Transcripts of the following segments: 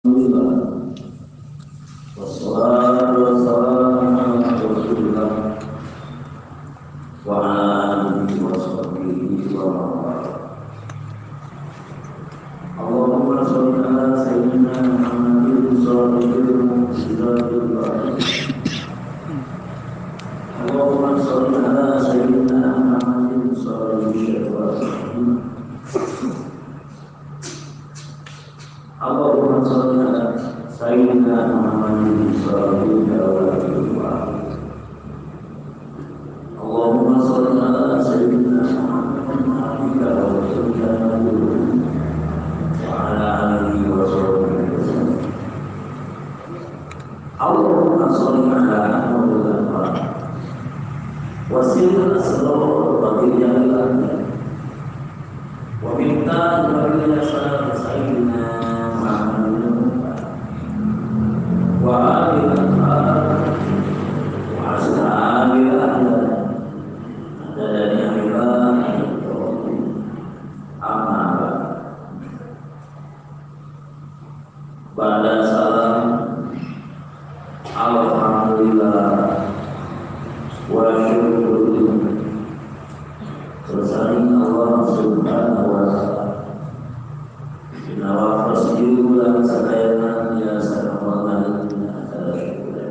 Alhamdulillah. Wassalatu wassalamu ala Rasulillah wa ala alihi wa sahbihi wa man wala. Allahumma shalli ala sayyidina Muhammadin sahibul mu'jizatil barik. Allahumma shalli ala sayyidina Muhammadin sahibul syafaat. Allahumma shalli ala sayyidina Muhammadin sahibul da'watil. Allahumma shalli ala sayyidina Muhammadin abdika wa rasulika wa ala alihi wa sahbihi wasallam. Allahumma shalli ala Muhammadin wa sirril asrar wa qiyamil anbiya wa minta wa sayyidina wa alihi wa ashabihi adada ni'amillah amma ba'da salam. Alhamdulillah wa syukurillah bersama Allah subhanahu wa ta'ala. Dina fasjiu lan sadayana biasa ramadhan dina acara syukur,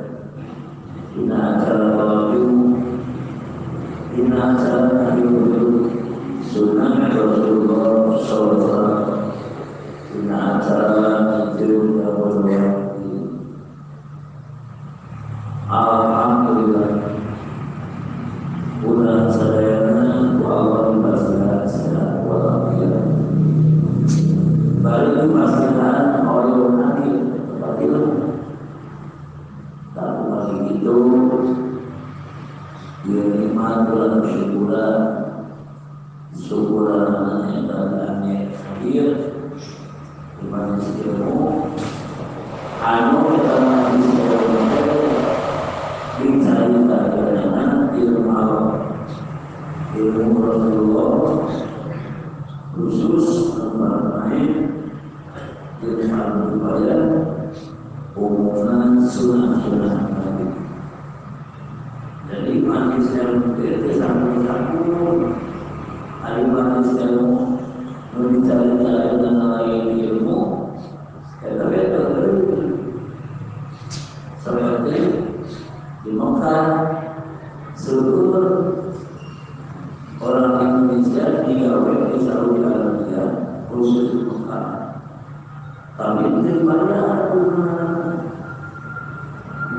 dina acara wajib, dina acara tahiyul sunnah Rasulullah sallallahu alaihi wasallam, dina acara itu berbuat. Alhamdulillah bulan sadayana wa Allah dipasihan sehat walafiat. Balik pastikan oleh nabi tempat itu, tapi masih gitu dia nikmat bulan syukuran syukuran yang datangnya hadir di mana ilmu anu kita masih dicari dengan ilmu Allah, ilmu Rasulullah khusus mengenai ilmu al-Qur'an, umumnya sunnah-sunnah Nabi. Jadi majelis ilmu itu satu-satu, ada majelis ilmu mencari-cari dan lain ilmu, tapi itu seperti di Mekah seluruh orang Indonesia digawe di Saudi Arabia khusus di Mekah. Tapi itu banyak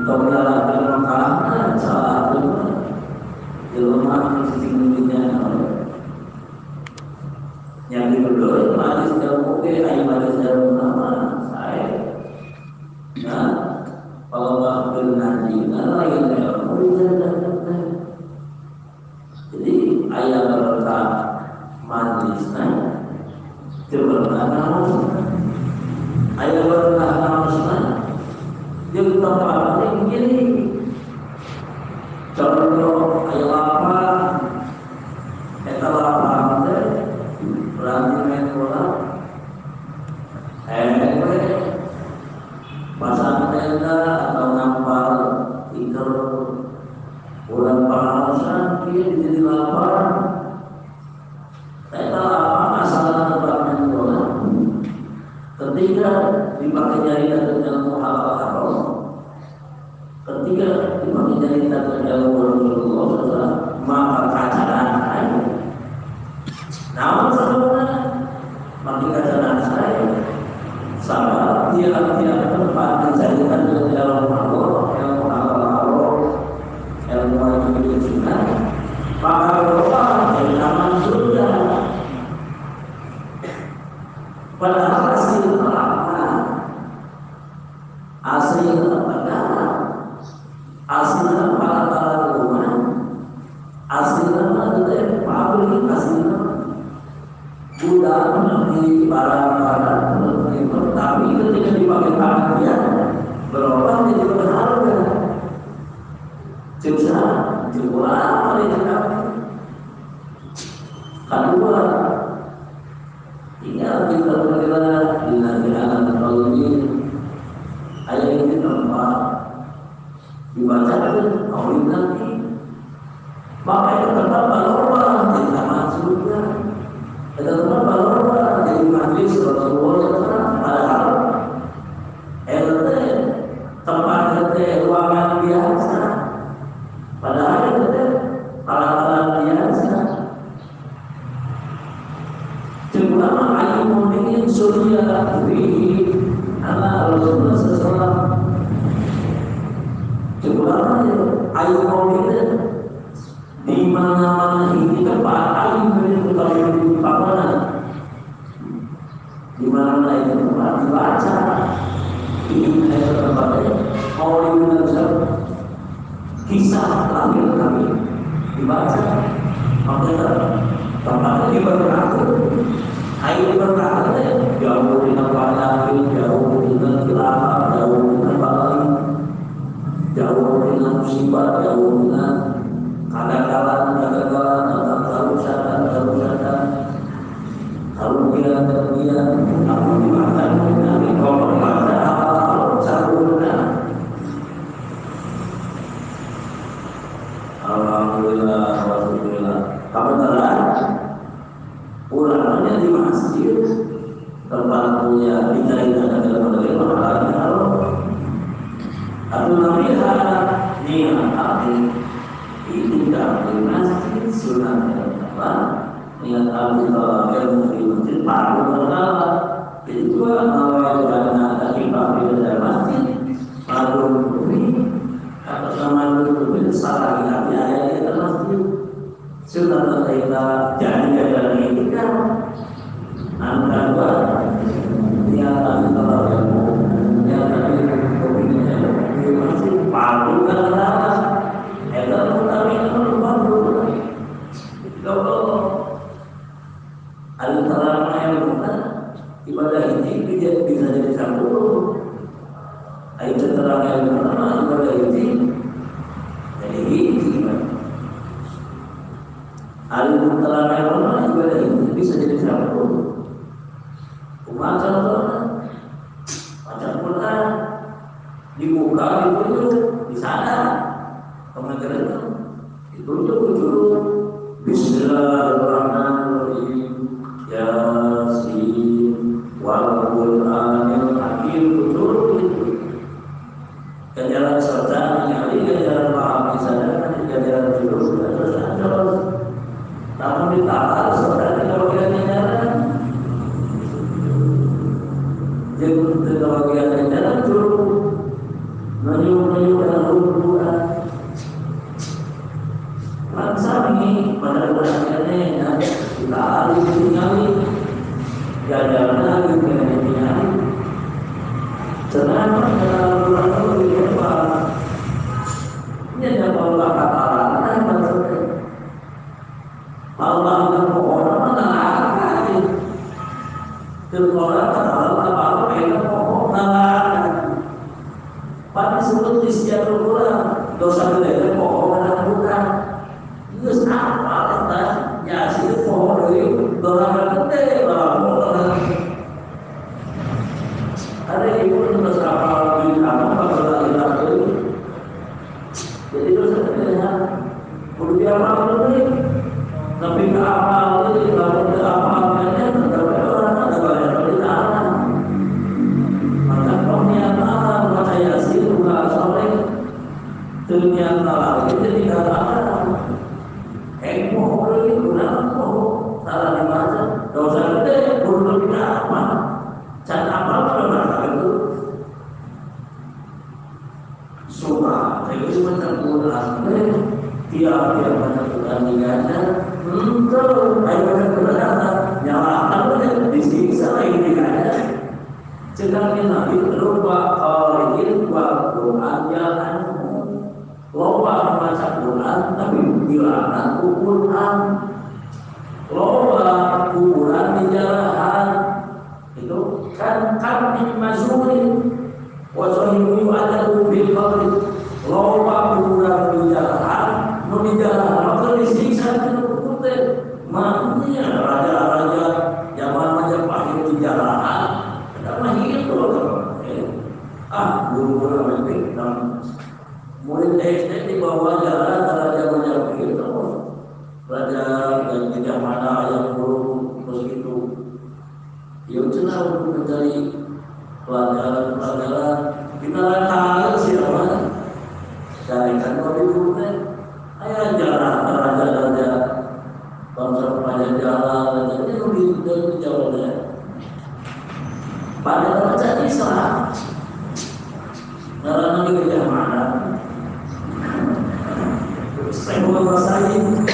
untuk menyalahkan Mekah salah itu ilmu sisi yang diberdua majelis ilmu ke ayo majelis ilmu nama saya. Nah kalau nggak ngaji lain ilmu jadi ayat berkah majelisnya berkah ayat berkah majelisnya dia tempatnya begini. Contoh ayat lapang, eta lapang teh berarti main bola, pasang tenda atau ngampal tikar bulan palasan dia jadi lapang. Eta lapang asal tempat main bola. Ketika dipakai nyari ilmu halal haram, ketika dipakai nyari ilmu Rasulullah, maka kacaran saya. Namun sebabnya maka kacaran saya sama tiap-tiap tempat mencarikan ilmu Allah, ilmu halal haram, ilmu wajib sunnah, maka berubah jadi taman surga. Padahal asli apa? Asli apa? Asli apa antara rumah? Asli apa itu pabrik asli budak di barang-barang, tapi ketika dipakai pakaian berubah jadi berharga. Susah, jual apa itu? Kedua, tinggal kita bergerak di negara qalbi. Sebab itu tempat balora di taman surga. Itu tempat balora di majlis Rasulullah SAW. Padahal LT tempat LT ruangan biasa. Padahal LT alat-alat biasa. Terutama ayu mungkin surya fihi ala Rasulullah SAW. Terutama ayu mungkin di mana-mana ini tempat ayu mungkin kalau di mana di mana-mana itu tempat dibaca ini tempatnya mau kisah lahir kami dibaca maka tempatnya diberkati air berkati jauh dengan penyakit, jauh dengan khilafah, jauh dengan balai, jauh dengan musibah, jauh dengan kegagalan, atau kerusakan, kerugian, aku dibaca, kalau dibaca apa-apa sempurna. Alhamdulillah, alhamdulillah. Kebetulan ulangnya di masjid tempat punya kita dalam menerima halal atau nabiha niat abdi itu di masjid sunat apa niat abdi kalau ilmu di masjid baru kenal itu awal karena tapi di dalam masjid baru bumi atau sama bumi salah niat ayat di masjid sudah kita jadi jalan ini kan antara dua yang tadi kalau yang tadi kopinya di masjid palu kan atas itu tapi itu baru kalau antara yang bukan ibadah ini bisa jadi campur ayo terang yang pertama ibadah ini jadi ini al-mutalana ibadah ini bisa jadi campur. Kumaha contohna? Baca Quran dibuka ditunjuk di sana. Kemarin itu ditunjuk ujung Bismillahirrahmanirrahim. Yasin wal Qur'anil Hakim ujung itu. Ganjaran serta nyali ganjaran paham di sana ganjaran jurus terus terus. Namun ditahan saudara kebagian jalan, jadi kebagian jalan turun, menyuruh dan hubungan. Bangsa ini pada bulannya kita harus tinggali, jalan lagi tinggali. Kenapa dalam bulan itu hebat? Ini ada Allah kata orang maksudnya. Allah itu orang mana lagi? Orang apa itu pokok Pada sebut istiadat kurang dosa gede pokok mana bukan? Itu apa atas ya sih pokok dari dosa gede orang. Ada ibu yang dosa apa di kamu kalau lagi jadi dosa gede ya. Kemudian apa lagi? Tapi ke apa ini, kalau ke apa-apanya, tetapi orang ada banyak perintah. Maka pernyataan baca Yasin, buka soleh, ternyata lagi jadi katakan, heboh lagi, kenapa? Salah dibaca, dosa gede, belum lebih apa? Cara apa kalau itu? Surah, itu macam Quran, tiap-tiap macam Quran digajar. Betul, ayo kita nyalakan disiksa lagi tidak. Sedangkan Nabi lupa qari'in wa Quran jalan. Loba membaca Quran tapi dilarang Quran. Loba kuburan di jalanan itu kan kami masukin wa sahibu yu'adabu bil qabr. Loba kuburan di jalanan, nu di jalanan maka disiksa itu. Makanya raja-raja zaman Majapahit di jalanan, kita mah itu. Ah, guru-guru penting. Murid SD di bawah jalan raja Majapahit itu. Belajar dan tidak mana yang buruk begitu. Ya cenah untuk mencari pelajaran-pelajaran kita tahu siapa carikan kopi teh aya jalan raja-raja bangsa Pajajaran raja itu lebih jauh deh. Pada baca Islam karena dia mana saya mau rasain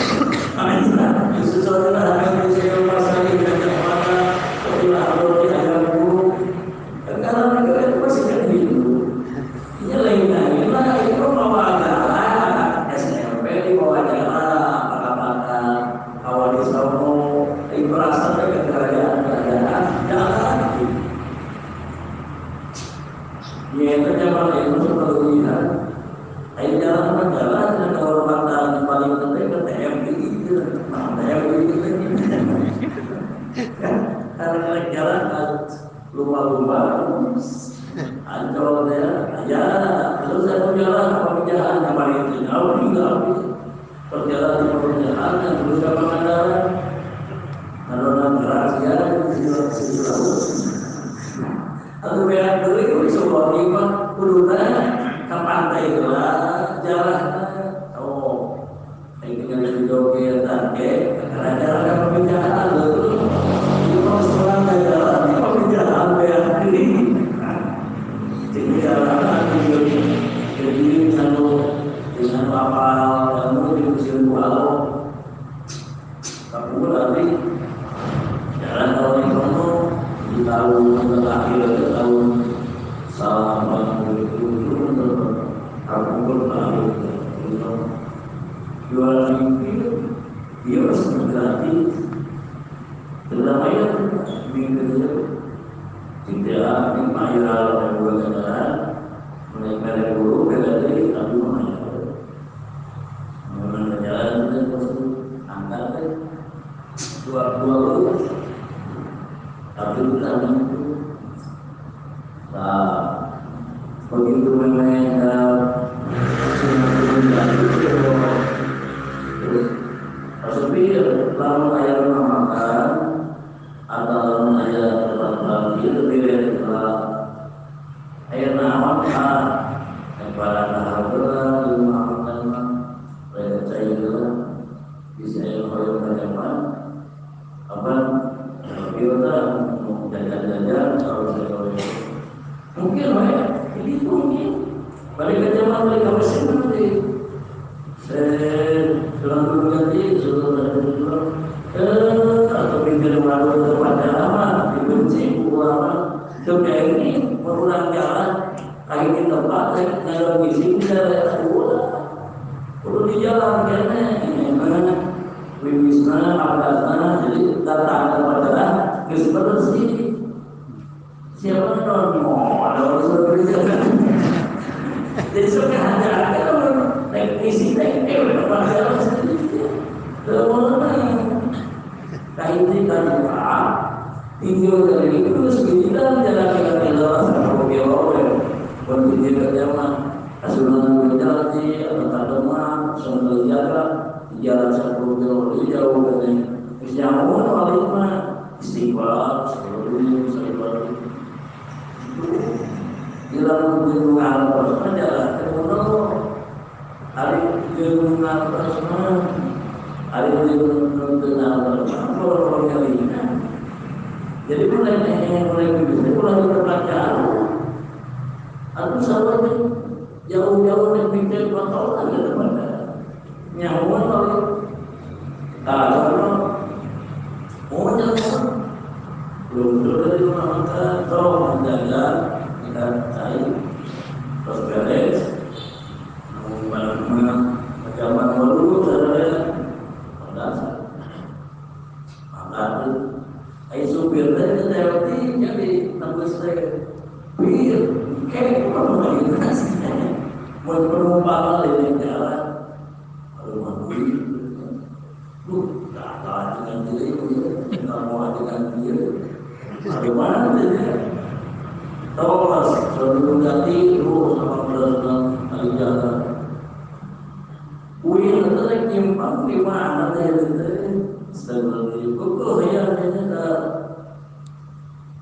nyimpang di mana teh teh sebelum kukuh ya ternyata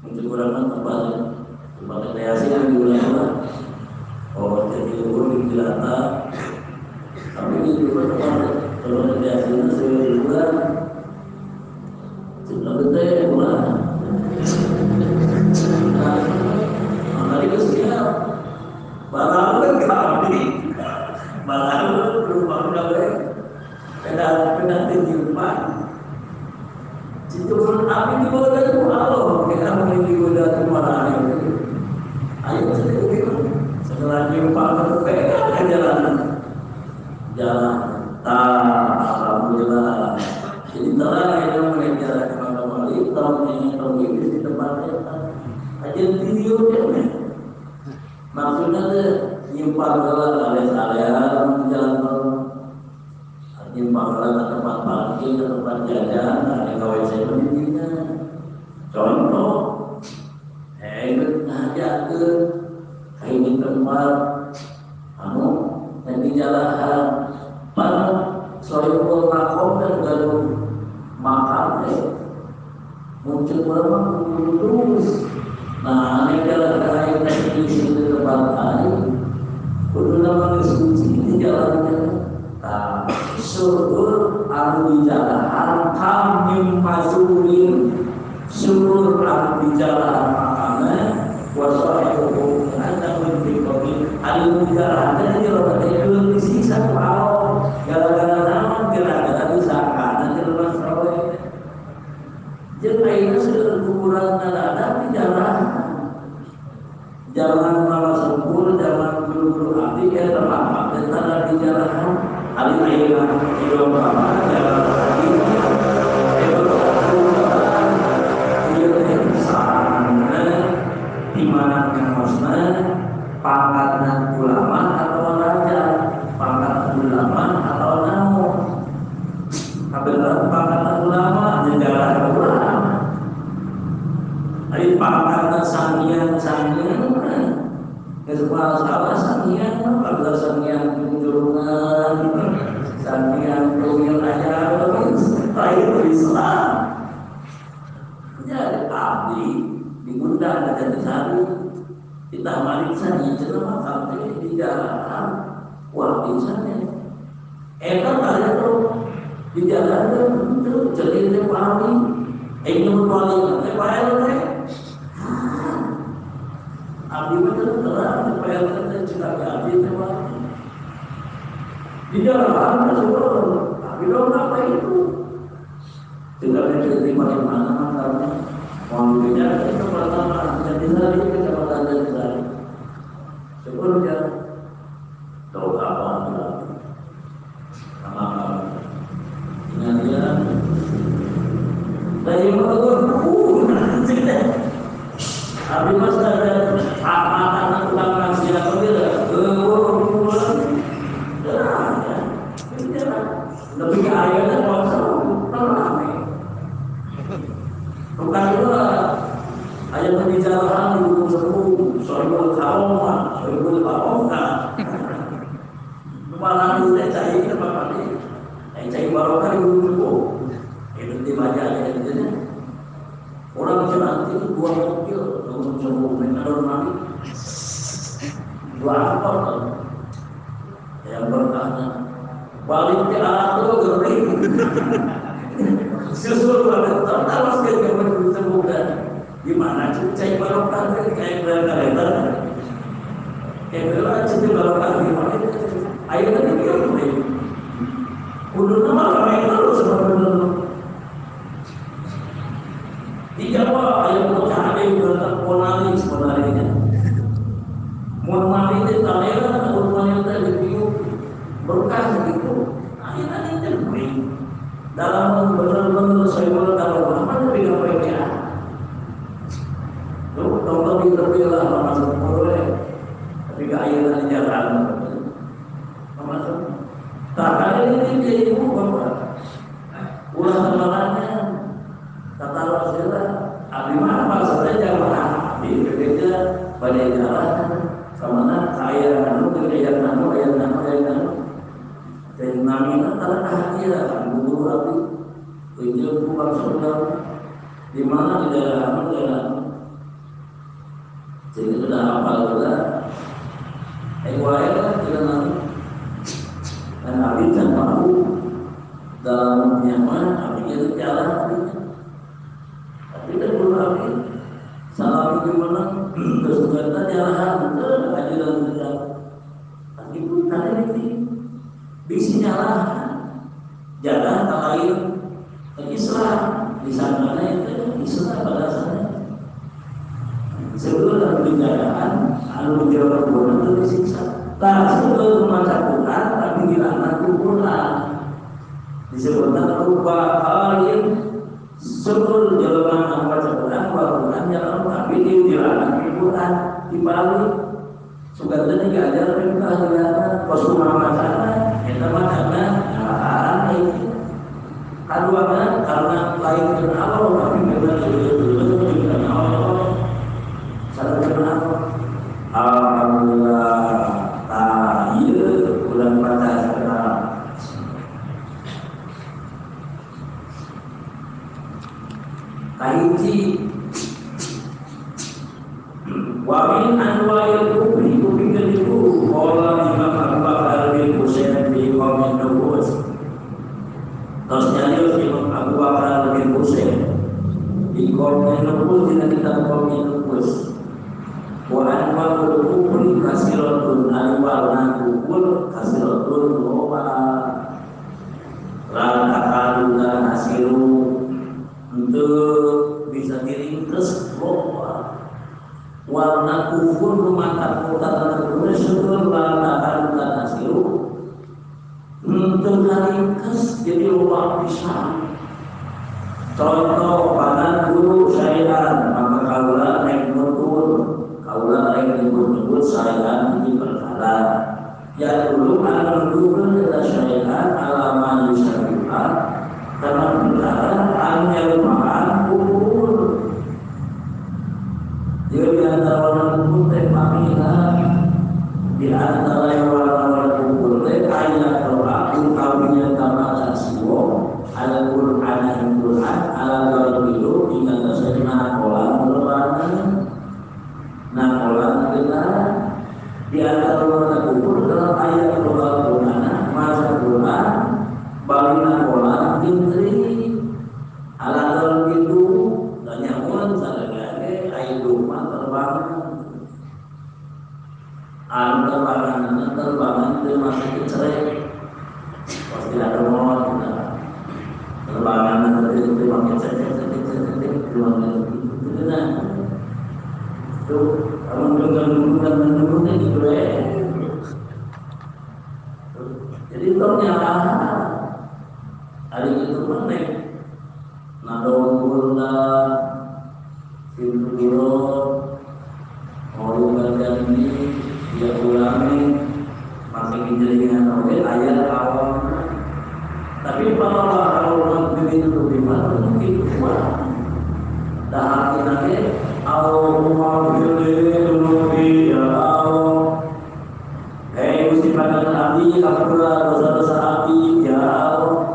untuk kurang tempat tempat rekreasi yang diulang-ulang. Oh jadi libur di Jelata, tapi ini juga tempat kalau rekreasi itu sebulan, sebulan betul bulan. Nah, itu siap. Barang kami, barang rumah kami, penanti nyimpan. Itu pun api digoda itu Allah, kita mau digoda itu mana ini? Ayo kita begitu. Setelah nyimpan itu pegang ke jalan, jalan. Alhamdulillah. Jadi telah yang mulai jalan kemana kembali, tahun ini tahun ini di tempatnya. Aja video dia. Maksudnya tuh nyimpan jalan alias-alias jalan tol. Nyimpan jalan ke tempat parkir, ke tempat jajan, ada kawan saya pendidinya. Contoh, hebat ngajak ke ini tempat, anu nanti jalan, mana soal makom dan gaduh makam deh, muncul berapa terus. Nah, ini jalan raya teknis di tempat lain, kudu nama suci di jalannya. Nah, syukur anu di jalan kami masurin, syukur anu di jalan makamnya, wasaihu anda mentikomi anu di jalan jadi orang itu disiksa kalau gara-gara naon gara-gara disangka nanti lepas soleh. Jeung ayeuna seueur kuburan ada di jalan. Jalan malah sempur, jalan guru-guru abdi ya terlambat dan tanda di jalan. Ali ayeuna di lomba jalan lagi. Ieu teh sana di mana ngaosna pangkatna ulama atau raja, pangkat ulama atau naon. Kabeneran pangkat ulama jalan ulama. Ari pangkatna sangiang-sangiang geus salah sangiang pangkat sangiang kunjungan sangiang tungil aja lain Islam. Jadi abdi diundang ke Jatisari kita malik sangiang cenah makam teh di jalan wah di sana. Eta teh di jalan itu jadi teh wali, ingin wali teh bae teh. Abdi mah terang teh bae teh cina abdi teh wali. Di jalan tersebut, abdi dong apa itu? Tidak ada di mana-mana karena walinya itu pertama jadi lagi kecamatan Jatisari. Syukur ya, tahu apa sama kamu. Dengan dari Abi mas ada apa tukang nasihat dia, lebih ke ayatnya kalau bukan juga ayat pembicaraan di gunung sepuh, sohibul karomah, sohibul barokah. Malah itu cai tempat mandi, cai barokah di gunung sepuh. Itu dibaca aja gitu. Orang bisa nanti dua mobil, gunung sepuh, ada mandi, dua angkot yang berkahnya. Balik ke arah tuh gering. Susul pada terus ke gunung sepuh kan. Gimana cai barokah kayak berapa? Kayak berapa cai barokah gimana? Ayo nanti dia mulai. Kudu nama ramai terus benar-benar. Tiga apa? Ayo bocah ada yang berkata ponalis ponalinya. Mun mati teh talera, mun mati teh dipiu berkah gitu. Ayo nanti teh dalam benar-benar saya kalau apa lebih gampang ya. Tuh, tonton di terpilah masuk boleh. Tapi ke air di jalan. Masuk. Tak ada ini dia ibu bapak. Ulah temanannya. Kata Rasulullah, abdi mah maksudnya jamaah abdi bekerja pada jalan sama kaya anu kaya anu kaya anu kaya anu. Dan namina kalau ahli Tunjuk ku bangsa di mana di daerah daerah. Jadi sudah hafal sudah. Wae lah tidak nanti. Dan abdi can mampu dalam nyaman abdi itu jalan abdi. Tapi kan belum abdi. Salah gimana? Terus ternyata jalan itu ajaran jalan. Tapi pun tadi itu bisi nyalahan. Jalan tak lain Islam di sana itu Islam pada sana. Sebelum dalam penjagaan, anu menjawab Quran itu disiksa. Tak sebelum membaca Quran, tapi dilaknat Quran. Disebutkan rubah kali sebelum jalan membaca Quran, Quran jalan tapi dilaknat Quran dibalik. Sebenarnya nggak ada perintah dilaknat. Kosuma macana, eta macana, nyalahan itu. Kaduana karena lain dengan Allah, tapi memang dengan Allah. Salah kenapa? Alhamdulillah, ta'il bulan pada sekarang. Kahiji wa min anwa'il kufri kupikeun itu qala Imam Abu Bakar bin Husain fi Qaumin Nubus. Terus nyarios Imam Abu Bakar bin Husain di Qaumin Nubus dina kitab Qaumin Nubus. Wa anwa'ul kufri kasiratun anwa'ul kufur kasiratun loba la takaludan hasiru untuk bisa diringkes loba warna kufur rumah kota kufur syukur la takaludan hasiru untuk diringkes jadi loba pisan. Contoh badan guru syai'an maka kaula naik nutur kaula lain nyebut-nyebut syai'an ini perkara ya dulu anu dulu adalah syai'an alaman syai'an karena perkara anu nyerupaan kufur dia di antara orang kufur teh pamina di antara orang kufur teh ayat doa utawinya tamata siwo ala Qur'an Qur'an ala dulu ingat tasna kola merupakan nakolan kita di antara warna kufur dalam ayat Al-Qur'an masa Qur'an bali nakolan intri ala dalam itu dan nyamun sadagane ayat rumah terbang anu terbangan terbangan itu masih kecere pasti ada mohon kita terbangan nanti itu makin cecek cecek cecek itu nah itu kalau dengar gitu ya. Jadi ternyata hari itu penting. Nadon gula, sintulo, mau bagian ini dia ulangi masih jaringan oke ayat awal. Tapi kalau orang begitu lebih mungkin kuat. Dah hati nanti Allahumma ghfirli dzunubi ya Allah. Hei Gusti panjenengan abdi hampura dosa-dosa abdi ya Allah.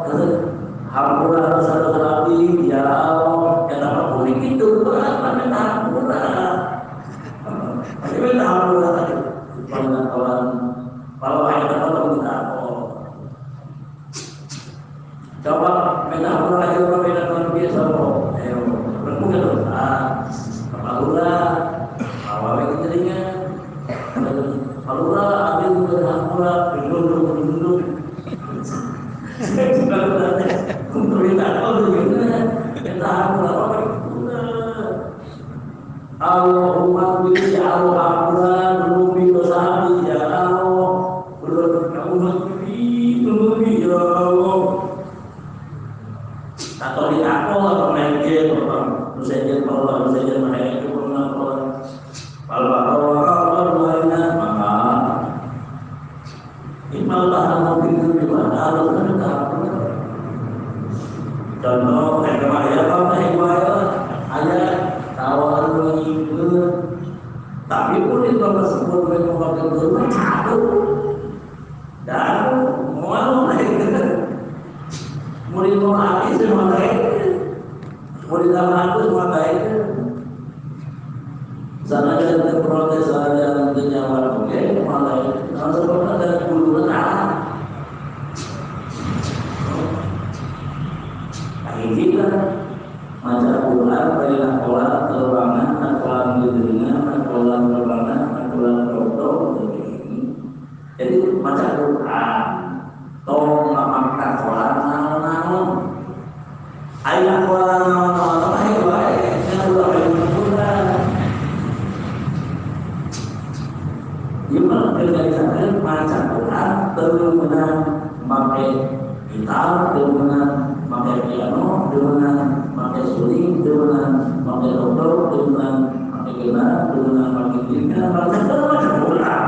Hampura dosa-dosa abdi ya Allah. Kenapa boleh gitu? Apa minta hampura? Masih minta hampura tadi. Panjenengan kawan kalau ayat apa minta apa? Coba minta hampura aja orang beda luar biasa kok. Ayo, berkumpul dosa. Palura, awalnya kejaringan. Palura, ambil bukan hampura, dunduk, dunduk. Untuk minta apa minta hampura apa itu? Allahumma bili Allah hampura, dunubi dosa abdi ya Allah. Allahumma bili dunubi ya Allah. Atau di aku atau main game atau misalnya kalau misalnya main itu pernah kalau kalau maka imalah mobil itu di mana harus ada contoh kayak kemarin apa kayak ayat tawaran mengikut tapi pun itu tersebut mereka mobil itu dan mau murid mau habis semua baik. Mau ditambah aku semua baik. Sana ada protes, ada nyawa oke, malah kalau sebabnya ada bulu renang. Nah, kita maca Quran, bari nakola teruangan, nakola ngedengar, nakola teruangan, nakola roto. Jadi maca Quran, tong mamak nakola naon-naon. Ayo nakola naon-naon, ayo bae, ulah bae Quran. Gimana kerja maca Quran terus make gitar, terus make piano, terus make suling, terus make dokter, terus make gelar, terus make gina, baca baca Quran.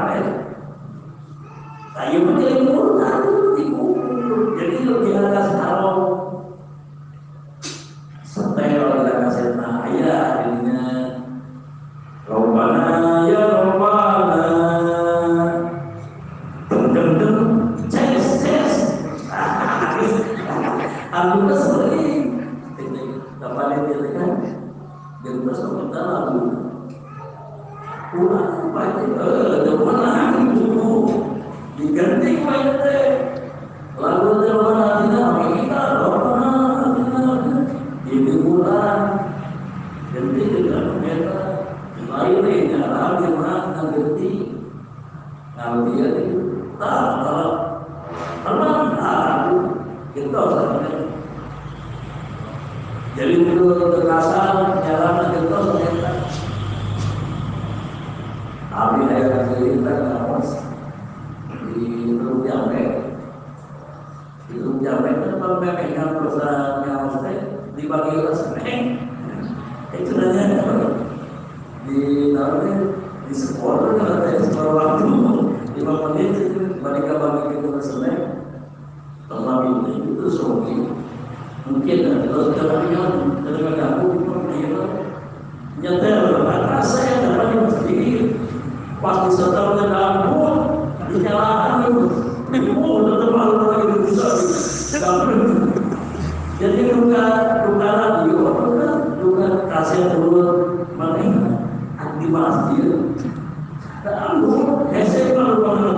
Saya menjadi Quran dikubur, jadi lebih atas haram. Setel kita kasih ayah ininya. Robbana ya Robbana. Aku sering dapat itu kan jadi terus kita lagu kurang baik depan dulu diganti baik teh lagu depan tidak kita depan ini kurang ganti juga mereka lain nih nyala gimana ganti kalau dia itu tak kalau aku gitu jadi untuk kekerasan jalan gitu ternyata tapi saya cerita ngawas di Teluk Jambe di Teluk Jambe itu pembebekan perusahaan ngawas teh dibagi seneng itu nanya di naruhnya di sekolah kan sekolah waktu 5 menit mereka bagi ke seneng terlalu itu sogi mungkin kalau sudah punya dengan aku itu nyetel rasa yang dapat di masjid pas disetel dengan lampu dinyalakan itu tetap malu lagi bisa jadi luka radio luka kasih dulu mana di masjid lalu hese malu banget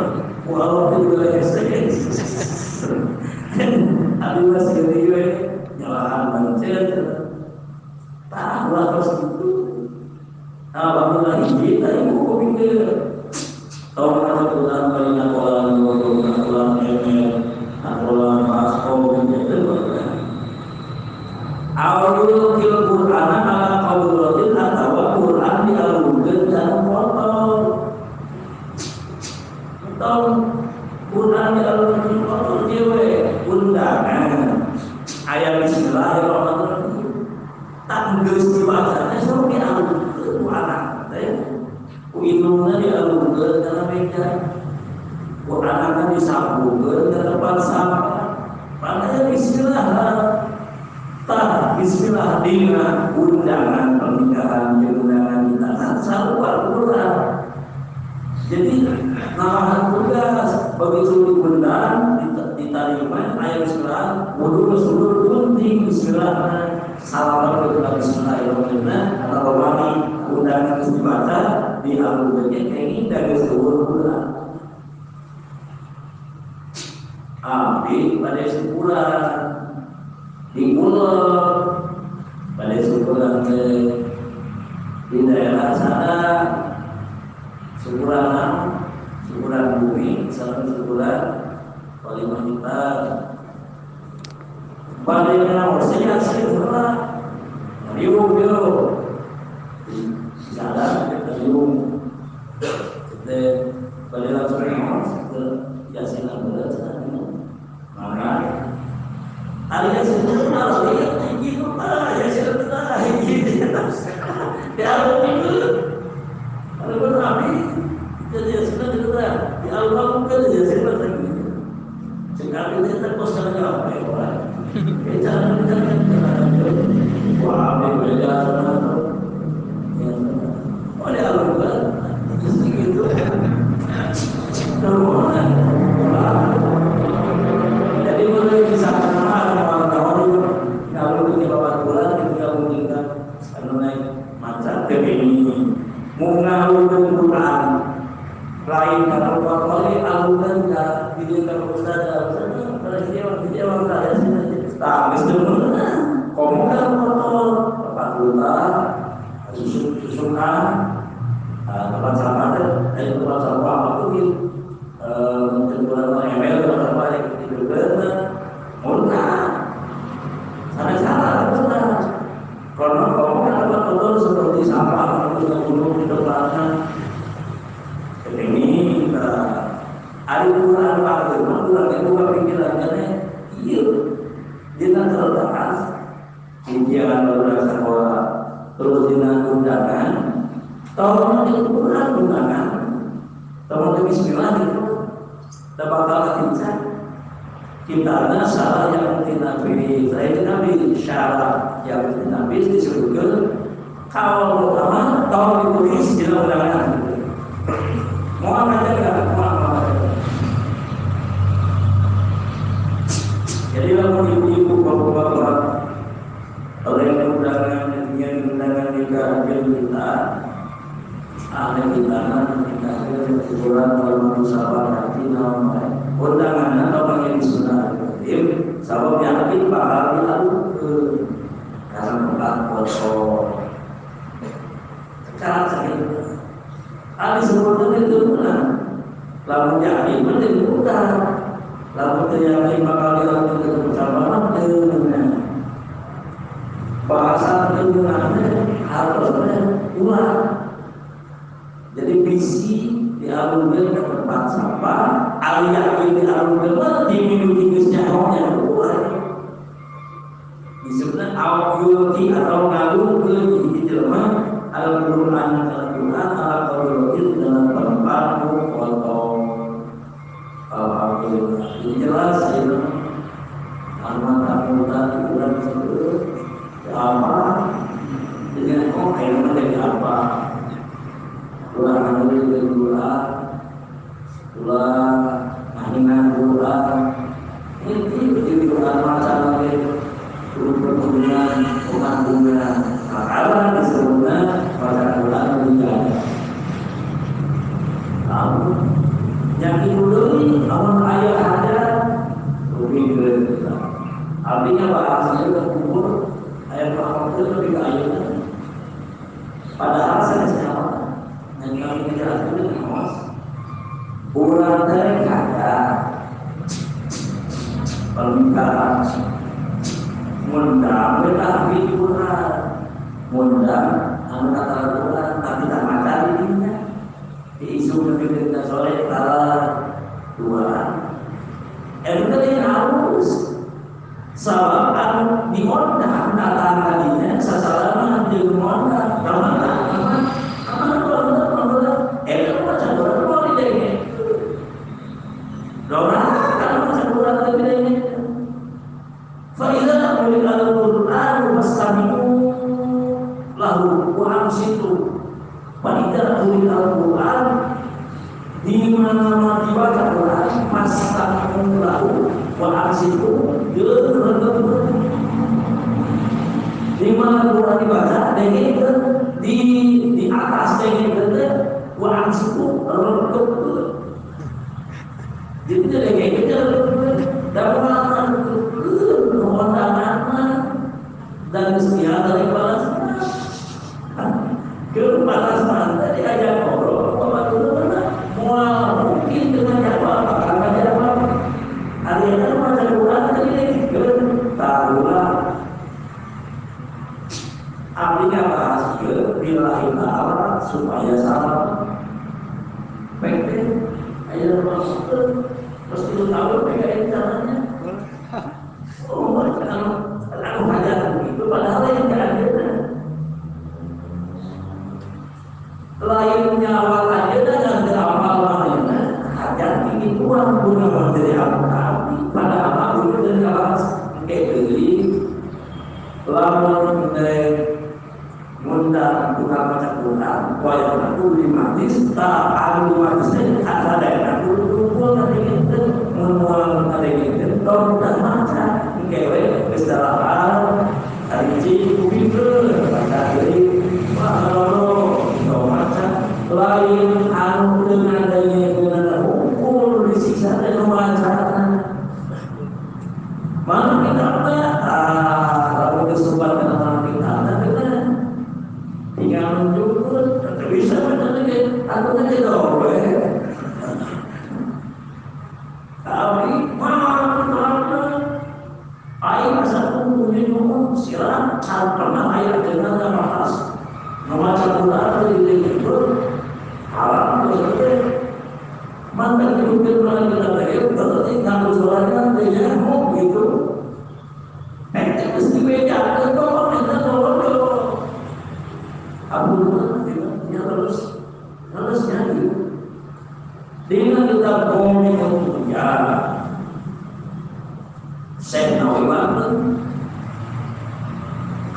walau juga hese ada masih gede nyalahan mencet tak lah terus gitu. Nah bangun lagi kita ibu kok pikir tahu kenapa Quran kali nakolan nakolan emel nakolan paspor gitu. Awalul kil Quran ala qadratin atau Quran dialungkeun dan kotor. Entong Quran dialungkeun kotor dewe undangan ayat bismillahirrahmanirrahim tak geus dibacana sok dialungkeun ku anak teh ku indungna dialungkeun kana meja ku anakna disambungkeun kana depan sampah makanya bismillah tah bismillah dina undangan pernikahan undangan kita sarua Quran jadi namahan tugas begitu diundang diterima ayat bismillah wudu sudur kunting bismillah salam kepada bismillahirrahmanirrahim atau wani undangan geus dibaca dialungkeun ini dari seluruh bulan abdi pada syukuran di pulau pada syukuran di daerah sana syukuran syukuran bumi salam syukuran paling kita balik saya pernah riung di sana kita riung kita balik langsung ke yasinan berat maka alias itu harus lihat tinggi kota yasinan berat di alam itu kalau nabi jadi yasinan berat di alam kan yasinan tinggi sekali kita kos kalau wah, Mau ngalungkeun Quran lain kana kotor alungkeun ka di dieu ka ustaz ustaz ustaz tah geus teu meunang komo ka kotor tempat ulah susukan tempat sampah teh aya tempat sampah apa tuh mungkin kurang ML tempat sampah yang dibeukeun muntah salah salah karena komo ka tempat kotor seperti sampah terus gunung di depannya ini ada Quran waktu Quran itu pikirannya iya dina kertas ujian orang sekolah terus dina undangan tahun itu Quran undangan tahun itu bismillah itu dapat kalah kita kita salah yang Nabi saya Nabi syarat yang Nabi disebutkan kalau pertama tahun ditulis dina undangan mau apa aja enggak mau apa aja. Jadi lamun ibu-ibu bapak-bapak kalau yang undangan yang undangan nikah kita ahli kita nikah syukuran kalau sabar hati naon undangan atau panggil sunnah sabab yakin bakal dilakukan karena tempat kotor sekarang sakit ahli sebutnya itu benar lamun yakin penting bukan lamun yakin bakal dilakukan bersama dengan bahasa lingkungannya harusnya ulah jadi bisi dialungkan ke tempat sampah ahli yakin dialungkan diminum tikusnya hongnya ulah disebutnya awal atau ngalung ke di jelema Al-Quran Al-Quran Al-Quran dalam tempat kotor. Alhamdulillah ini jelas ya. Alman tamutan Quran tersebut apa dengan oh kayaknya dari apa Quran itu Quran Quran mahina Quran ini di Quran masalah perkebunan pengampungan makanan disebutnya pada bulan juga. Lalu yang ibu doi, lawan ayah ada lebih ke artinya bahasanya terkubur ayat Muhammad itu lebih ke ayatnya. Padahal saya siapa yang kami menjelaskan itu awas. Bulan dari kata permintaan ngundang tapi Quran ngundang anu kata Quran tapi tak maca dirinya di isu lebih kita soleh kalah dua itu tadi harus salah anu diundang datang tadinya sasalama diundang kamana kamana kamana itu maca Quran mau didenge dorang kalau maca Quran didenge فإذا قرئ القرآن فاستمعوا له وأنصتوا. فإذا قرئ القرآن di mana-mana dibaca Quran fastami'u lahu wa ansitu. Di mana Quran dibaca di atas dengekeun wa ansitu rengkep. Jadi dengekeun dan dan setia dari balas ke balas mana diajak ngobrol mana mungkin dengan jawab karena jawab hari ini macam Quran tadi tahulah artinya bahas ke billahi ta'ala supaya salah pengen ayo masuk terus itu tahu PKN caranya oh aku hajar begitu padahal yang tidak ada lain nyawa aja dan amal lainnya hajar tinggi kurang guna dari apa pada apa dulu dari alas beli lamun ngundang tukang macam kurang wayang aku di majlis tak anu majlisnya ada aku kumpul nanti itu mengulang nanti itu tong dan macam kewe kesalahan hari ciku pinter baca dari wah kalau no macam eta can pernah aya dengan ngabahas. Nu maca Quran di libur haram maksudnya. Mantan dihukum orang kita lagi, berarti nganggu sholatnya dia mau gitu. Itu mesti beda, tolong kita tolong tolong. Abu ya terus terusnya gitu. Dengan kita bohong ya, saya tahu banget.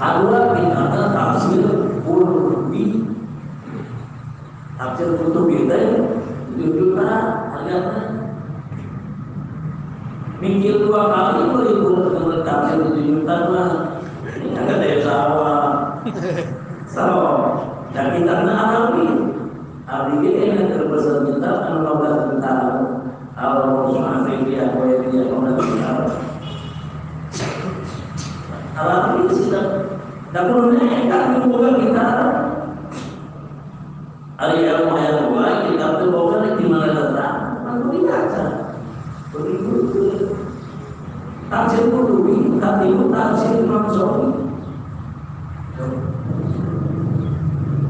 Kedua kita tafsir Qurtubi, tafsir Qurtubi itu 7 juta harganya. Mikir dua kali beli buku tafsir 7 juta mah. Ini agak dari sawah. So, dan kita Arabi. Arabi kita yang terbesar kita kan 15 juta. Al-Mu'afiyah, Wa-Yadiyah, 15 juta. Arabi sudah. Dan perlunya kan bukan kita. Ari ilmu yang baik kita tuh bukan di mana letak, kan biasa. Begitu. Tafsir Qurtubi, tafsir Imam Syafi'i.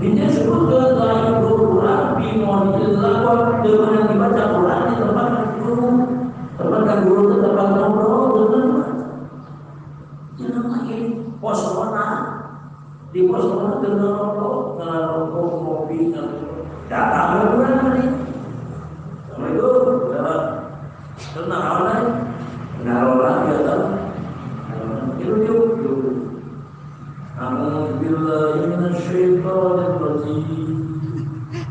Ini sebut ke dalam Quran, bimon dilakukan dengan dibaca Quran di tempat guru, tempat guru itu tempat ngobrol, teman. Ini namanya pos kona. Di pos kona dengan rokok, kopi, datang Quran ini. Assalamualaikum. Tenang awalnya, ngarolah ya tahu. Itu yuk. A'udzu billahi minasyaitonir rajim.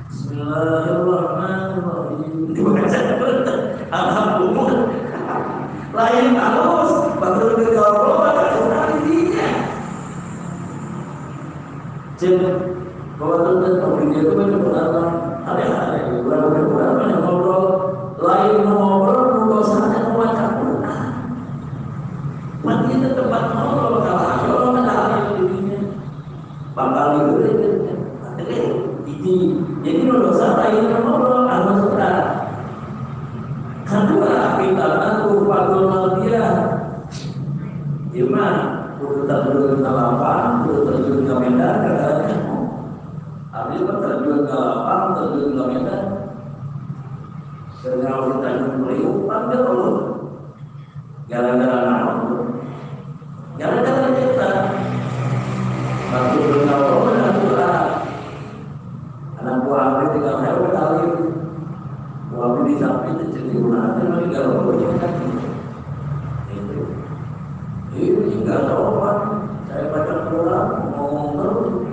Bismillahirrahmanirrahim. Alhamdulillah. Lain halus, baru ngobrol baca intinya. Cek bahwa tentang topiknya itu banyak berapa hari-hari, berapa yang ngobrol, lain ngobrol, ngobrol sana membaca Quran. Mati itu tempat ngobrol kalau orang ada dirinya, bakal itu ini. Jadi dosa lain ngobrol, anu suka. Kedua kita tuh fakul dia, gimana? Kudu terjun ke lapang, kudu terjun ke medan, katanya. Artinya terjun ke lapang, terjun ke medan. Dengan kita Priuk, panggil dulu. Gara-gara naon? Gara-gara kita. Waktu berngawal, anak buah abdi tinggal hewan kali. Buah abdi di samping itu jadi ulah, tapi kalau boleh kan. Ini nggak sopan. Saya baca Quran, ngomong terus.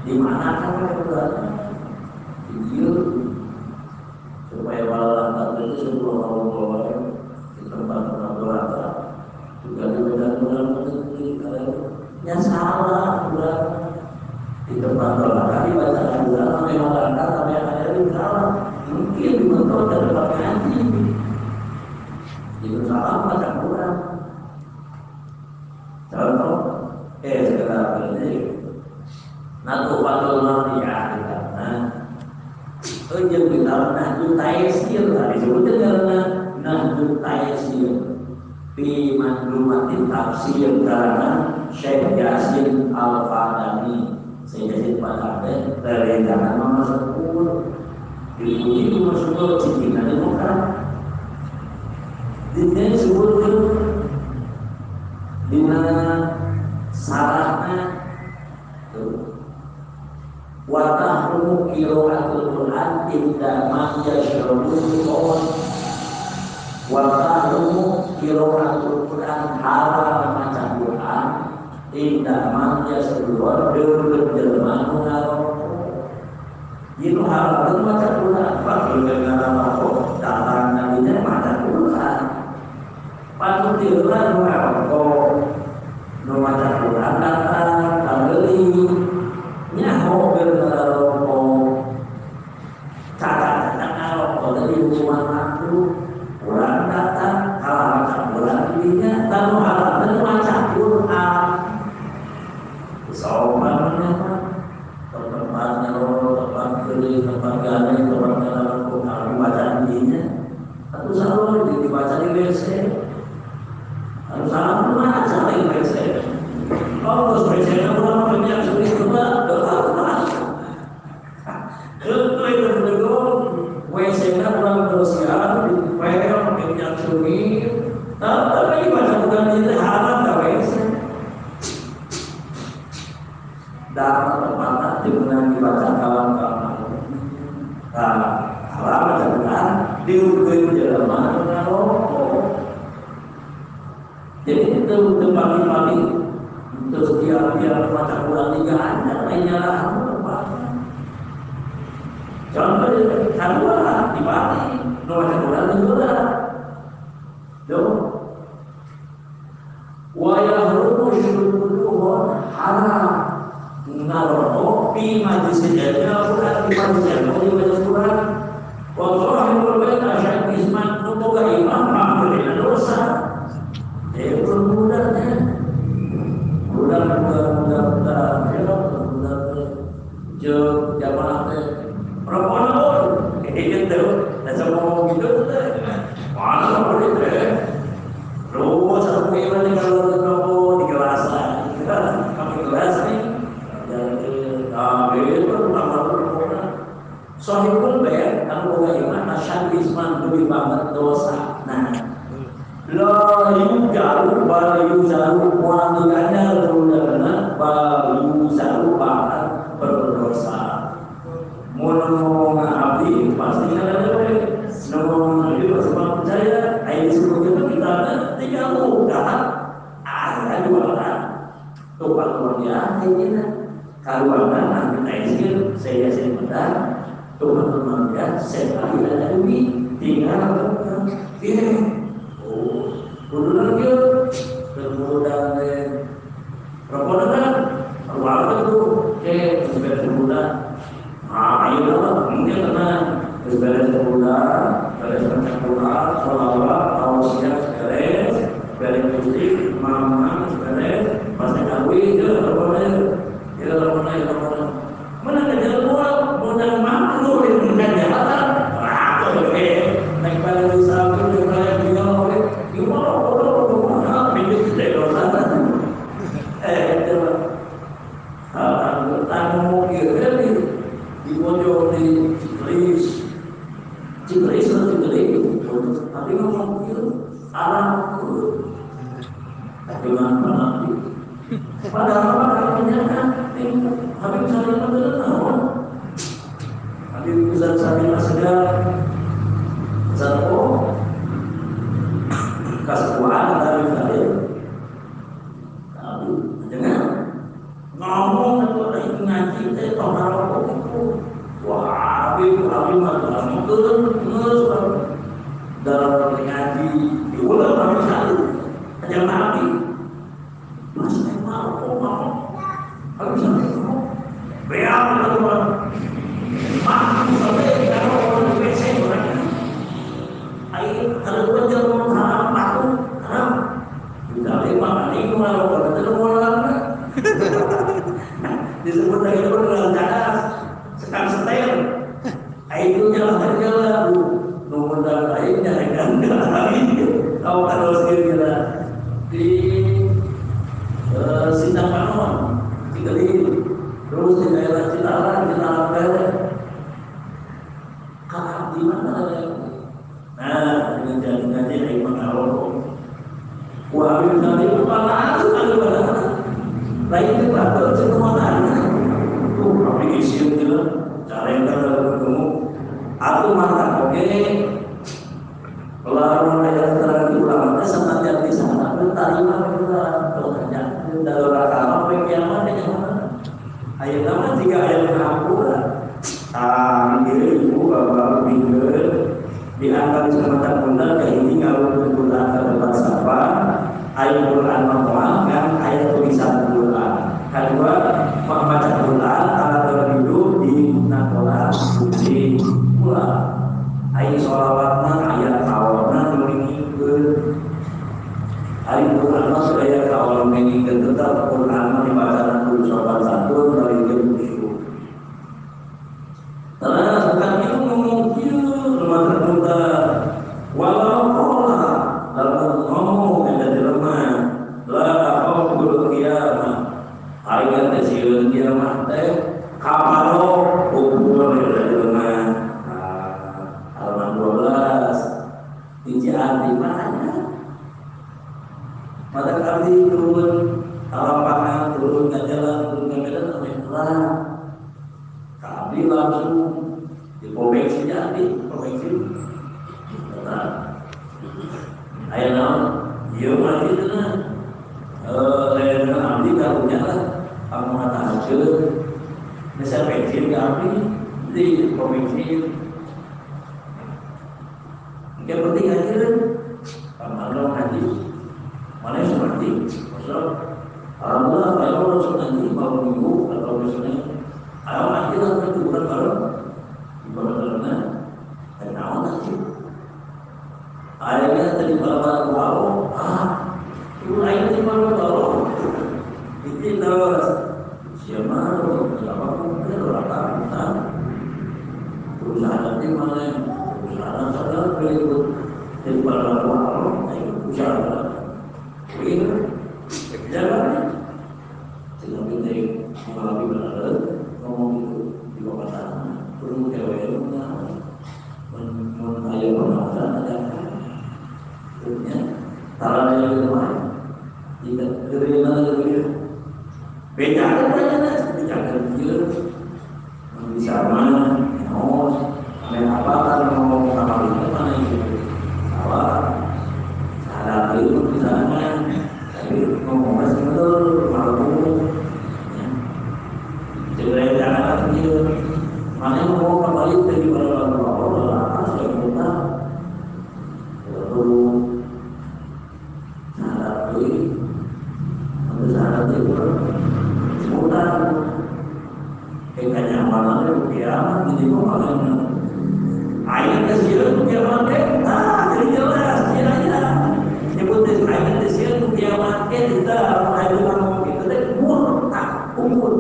Di mana kan Quran? Video supaya malam itu sebelum ngobrol di tempat tempat juga di medan-medan ya salah Quran di tempat tolak dibaca Quran sampai malam sampai ada itu salah mungkin dibentuk dari tempat ngaji itu salah baca Quran. Contoh, sekarang ini, natu patul ya, nah, ujung kita nahju taisir, disebutnya karena nahju taisir, di mandumati tafsir karena Syekh Yasin Al-Fadani, Syekh Yasin Al-Fadani dari jangan memasukkan, dipuji masuk cikinane bukan, dia disebutkan di mana sarahnya wa tahrumu qira'atul Qur'an inda man yashrabul qawl wa tahrumu qira'atul Qur'an haram maca Qur'an inda man yashrabul qawl jelema nu ngarokok ieu haram maca Qur'an pak ngarokok datang nadinya maca Qur'an patut diulang nu ngarokok nu maca Qur'an datang kabeli nyaho ngarokok catat ngarokok dari hukuman aku Quran datang kalau maca Quran dirinya tahu haram dan maca Quran sopan apa tempat ngarokok tempat beli tempat gane tempat ngarokok kalau baca dirinya atau selalu dibaca di WC harus salah baca di WC. Oh, spesialnya orang minyak suri mah doa mah. Itu itu betul. WC-nya kurang bersihan, dipel minyak suri. Tapi baca bukan itu haram tak WC. Dalam tempatnya dimenang dibaca kawan-kawan. Nah, haram baca bukan diukur jelema ngarokok. Jadi itu pagi-pagi terus dia baca Quran tiga ada lainnya lah tempatnya. Contoh kedua di Bali, baca Quran juga. Dong. Wa yahrumu syurutuhun haram. Ngarokok fi majlis Al-Quran, di majlis ilmu, di majlis Quran. Wa sahibul bait asyad isman nu boga imam mah dosa. Bermudahnya budak-budak budak jeung jamaah teh rokona gitu dan semua gitu teh mana boleh teh terus satu iman kalau rokok di gelasan kami gelas nih dan itu pertama rokona sahibul bait anu boga iman asyad isman lebih banget dosa. Nah la yujaru bal yujaru wanitanya berudana bal yujaru bahkan berdosa. Mun ngomong abdi pasti ada we. Ngomong abdi pasti percaya. Ayo disebut itu kita tiga udah ada dua orang. Tupak keluarga ini karuana nanti taisir saya bentar. Tupak keluarga saya ada duit tinggal ini. Kudu lagi bermuda rokok kan keluarga tuh ke beres bermuda ah ayo lah mungkin karena beres bermuda beres bermuda sholawat tausiah beres beres musik mamang beres pasti kawin je rokoknya ya rokoknya rokoknya mana ada jalan keluar modal mampu bukan jabatan rokok oke naik pada usaha itu tapi ngomong itu alam dengan nabi. Padahal orang menyangka Habib Salim itu tahu. Habib Ustaz Salim Asgar Zarko kasuan Habib Salim. Tapi jangan ngomong itu ngaji teh tong rokok itu. Wah, Habib Habib mah terus dalam ngaji diulang Habib Salim hanya nabi. Mas mau mau Habib Salim real teman. Mak sampai kalau orang WC orangnya. Ai kalau jalan haram aku haram. Tidak lima kali kalau orang itu mau disebut lagi itu dengan cadas sekang setel. Ai itu jalan jalan nomor dalam lain jangan lagi. Tahu kalau kira di Sindang Panon, Cigelis, terus di daerah Cilarang, Cilarang Daerah. Kalau di mana ada? Nah, dengan jalan-jalan yang mengarok. Wah, Habib Salim langsung ada pada lain itu batal semua tanah. Tuh, Habib isian gitu, cara yang kalau ketemu, aku makan oke. Lalu ayat terang ulama teh sama jadi sana tarima kita kerja dalam rakaat kiamat yang mana? Ayat nama jika ayat pengampunan. Ah, ini ibu bapak pinggir di antara semacam benda ini kalau Quran terdapat sapa ayat Quran mah kan ayat tulisan Quran. Kedua, membaca Quran alat berduduk di nakola suci pula. Ayat sholawatna ayat kawana nulingikeun. Ayat Quran mah ayat kawana nulingikeun tetap Quran mah dibacana kudu sopan santun nulingikeun khusyuk. Terus bukan itu ngomong kieu lumayan muda. Walau qala lamun ngomong eta jelema la aqul qiyamah Sieun kiamat teh kapalo ukur jelema. Halaman 12 hiji abdi mana? Mata abdi turun lapangan, turun ke jalan, turun ke medan sampai kelar. Abdi langsung di pom bensinnya abdi, pom bensin. Tetap. Ayo naon, ieu mah kitu na. Lain abdi karunya lah, pangmatahakeun. Bisa bensin ke abdi di pom bensin. Yang penting aja pamanong haji. Mana yang seperti maksud alhamdulillah kalau langsung nanti malam minggu atau besoknya kalau nanti lah nanti bulan baru di bulan barunya dan naon nanti akhirnya tadi malam baru ibu akhirnya tadi malam baru itu terus siapa siapa mungkin orang tahu perusahaan nanti mana perusahaan sadar berikut dari malam baru usaha ini jalan tidak penting mengalami benar ngomong itu di bawah tanah turun ke WL-nya mengayo pengawasan ada turunnya taruh di rumah tidak terima lagi beda banyak beda kecil bisa mana oh main apa kan ngomong sama itu mana itu salah salah itu bisa mana tapi ngomongnya sebetulnya malu ya. Jadi jangan lagi mana ngomong kembali dari orang-orang saya minta perlu salah itu salah itu seputar kenyamanan itu kiamat jadi ngomongnya ayat kecil kiamat ah jadi jelas kiranya nyebut ayat kecil kiamat kita ayat ngomong itu teh murtad umur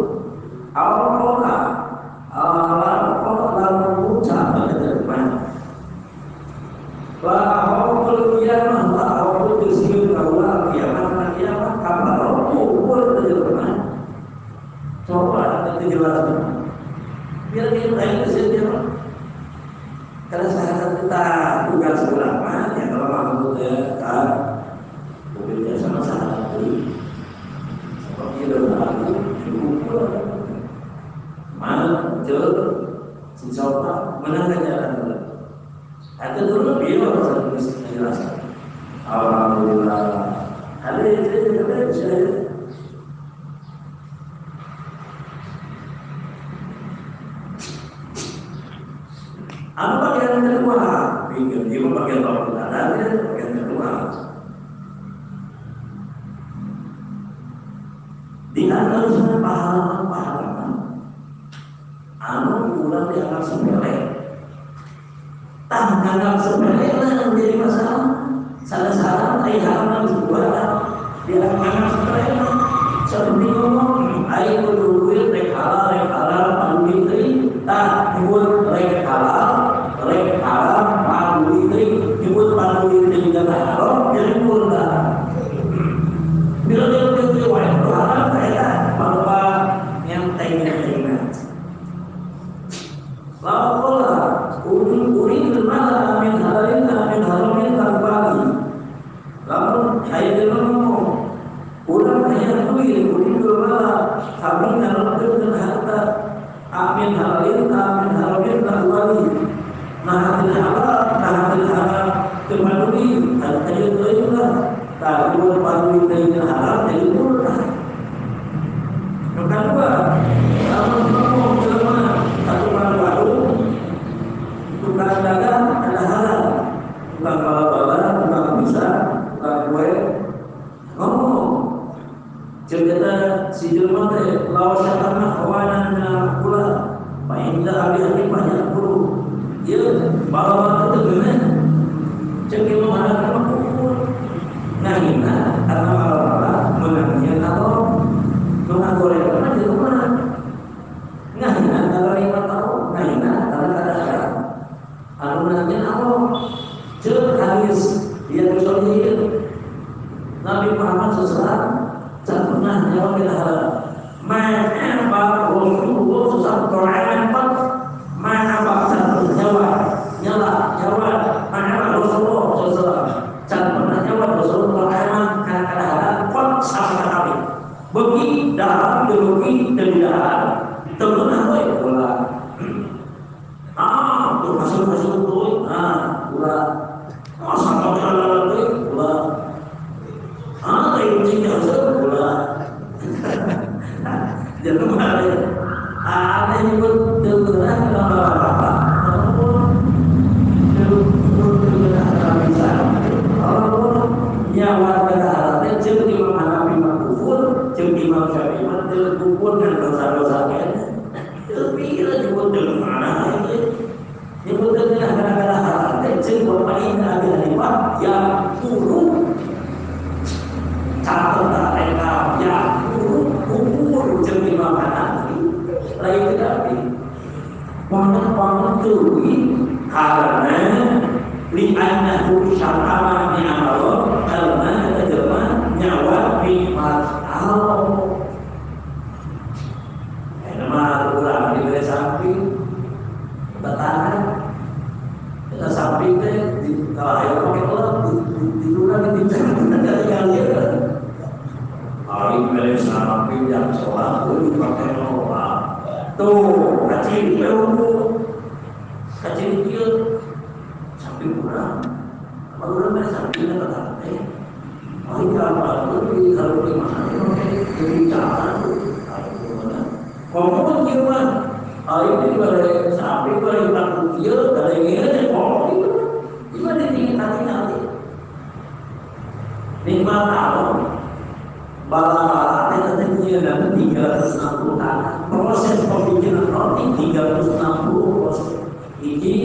awal awal ucap depan la haul kiamah la haul kecil kaula kiamat kiamat kabar umur depan coba nanti jelas biar kita ayat kecil kiamat karena sahabat kita tugas ulama ya kalau maksudnya kan bekerja sama sahabat itu seperti lalu diukur mana jel siapa menang jalan atau dulu dia harus menjelaskan alhamdulillah hari ini apa bagian kedua? Pikir dia bagian bawah tanah, dia bagian kedua. Di antara pahala-pahala, anu kurang dianggap sepele. Tah dianggap sepele lah yang jadi masalah. Salah-salah, ai haram sebuah dianggap sepele. Seperti ngomong, ai kudu duit rek halal, paduli teuing. Tah nyebut rek halal, rek haram, paduli teuing. Nyebut paduli teuing kana haram, jadi murtad. Bila dia itu wae haram eta bapak nyenteng-nyentengna. Lapola uring mala min halalin min haramin tanpa. Lamun aya ngomong urang aya duit uring mala kami ngalongkeun harta amin halalin amin haramin tanpa. Nah hatil halal, nah hatil haram terpaduli, ada teuing lah. Tak perlu paduli teuing halal jadi murtad. Yang kedua, lamun ngomong jelema satu warung tukang dagang ada halal, tukang bala-bala, tukang bisa, tukang kue ngomong cerita si jelema teh lawas syatana kawanan minal kula fa inda abi hanifah yaqulu ieu bala-bala teh geunah ceuk imam Hanafi mah kufur ngahina karena bala-bala meunangnya atau nu ngagoreng mah jelema ngahina karena lima tahun ngahina karena kada haram anu nanya Allah ceuk hadis dia disolihin Nabi Muhammad SAW tak pernah jawab halal. Ma'an teu rugi teu didahar. Teu meunang we ulah. Ah, tuh hasil-hasil tuh, ah, ulah. Ah, sampai halal tuh, ulah. Ah, teh kucing hasil ulah. Jadi aneh nyebut teu meunang apa-apa. Nyawa kada teh jeung Imam Hanafi mah kufur, jeung Imam Syafi'i mah teu kufur dan dosa-dosa keneh. Teu pira nyebut teu mana ieu. Nyebut teu gara-gara teh jeung Bapak Ibnu Abi Hanifah yang turun catat mereka yang turun kufur jeung Imam Hanafi. Lain tetapi banget-banget teu karena li'annahu syar'ama ni'amallah karena jelema nyawa nikmat Allah. Nama urang dibere sapi batahan eta sapi teh di kalau ayo pake ulah di urang dibincang dari kalian. Aing bere sapi yang sholat kudu dipake ulah. Tuh kaciri kaciri kieu sapi kurang, kalau orang mana sapi nak kata teh, oh ini apa tu? Kalau di mana? Jadi cara tu, kalau mana? Kalau gimana? Ah ini pada sapi pada takut dia, ada yang ini, oh itu, gimana tinggi nanti nanti? Nikmat Allah, bala-bala nanti dia dapat 360 tahun. Proses pembikinan roti 360 proses. Ini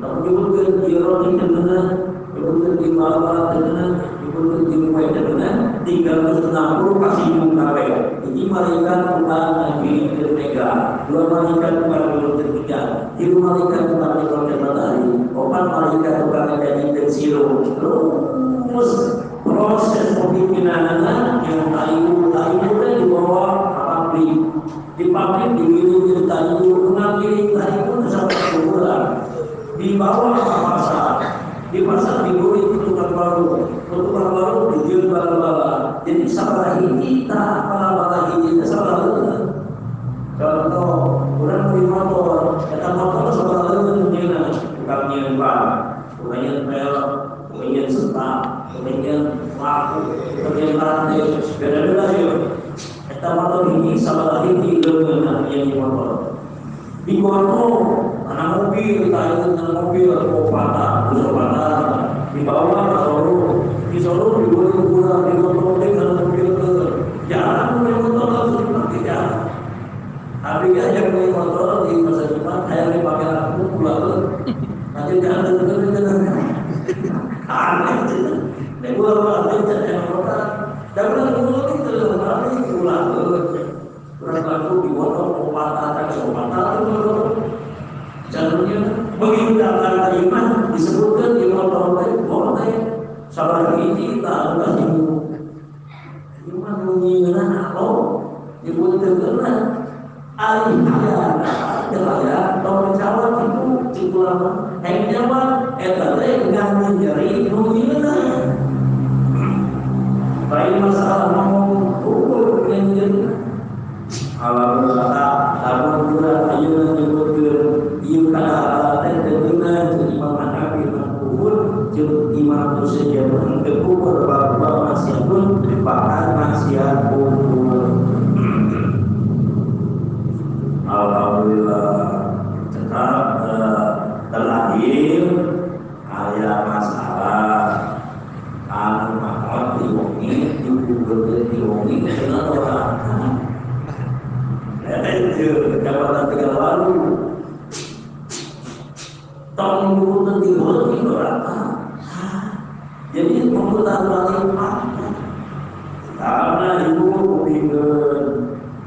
kalau nyebutkan di roti temenan, nyebutkan di bala-bala temenan, nyebutkan di kue temenan, 360 kasih kabeh. Ini malaikat tukang ngagiringkeun mega, dua malaikat tukang ngiringkeun hujan, tilu malaikat tukang ngiringkeun matahari, opat malaikat tukang ngajadikeun sirup. Terus proses pembikinanana yang kayu teh dibawa ke pabrik. Di pabrik digiling kayu, ngagiling kayu sampai bulan. Dibawa ke pasar, di pasar dibeli ke tukang baru, ke tukang baru dijual bala-bala. Jadi salah hiji tak bala-bala hiji salah leuleun. Contoh, urang beli motor, eta motor salah leuleun nyeuna, tukang nyeun ban, tukang nyeun pelek, tukang nyeun setap, tukang nyeun lampu, tukang nyeun rantai, beda-beda ieu. Eta motor hiji salah hiji leuleunna nyeun motor. Di kono anak mobil, tahu tentang mobil, patah, busur patah, dibawa ke Solo, di Solo dibeli ukuran, digontrolin karena mobil ke jarang beli motor langsung dipakai jarang. Tapi ya yang beli motor di masa depan, kayak dipakai lampu pulang, nanti jangan terus aneh sih, ini gua aneh jadi motor, dan udah pulang itu lagi pulang, kurang lampu digotong, patah, tak patah itu. Jalurnya begitu datang iman disebutkan di motor teh boleh sabar hiji tak kasih iman nyieunna Allah nyebutkeun ari aya aya tong jawab itu cik ulama hayang jawab eta teh ngan nyeri nu nyieunna baik masalah ngomong ukur nyieunna alhamdulillah lamun urang ayeuna nyebutkeun ieu kana teh teu jeung Imam Hanafi mah kufur jeung Imam Syafi'i teu kufur bab maksiat pun bahkan maksiat kufur. Alhamdulillah tetap terlahir aya masalah anu maot diwongi dikuburkeun diwongi cenah ora. Itu jabatan tiga lalu tahun dulu nanti berapa? Jadi pemutar balik apa? Karena ibu kupingkan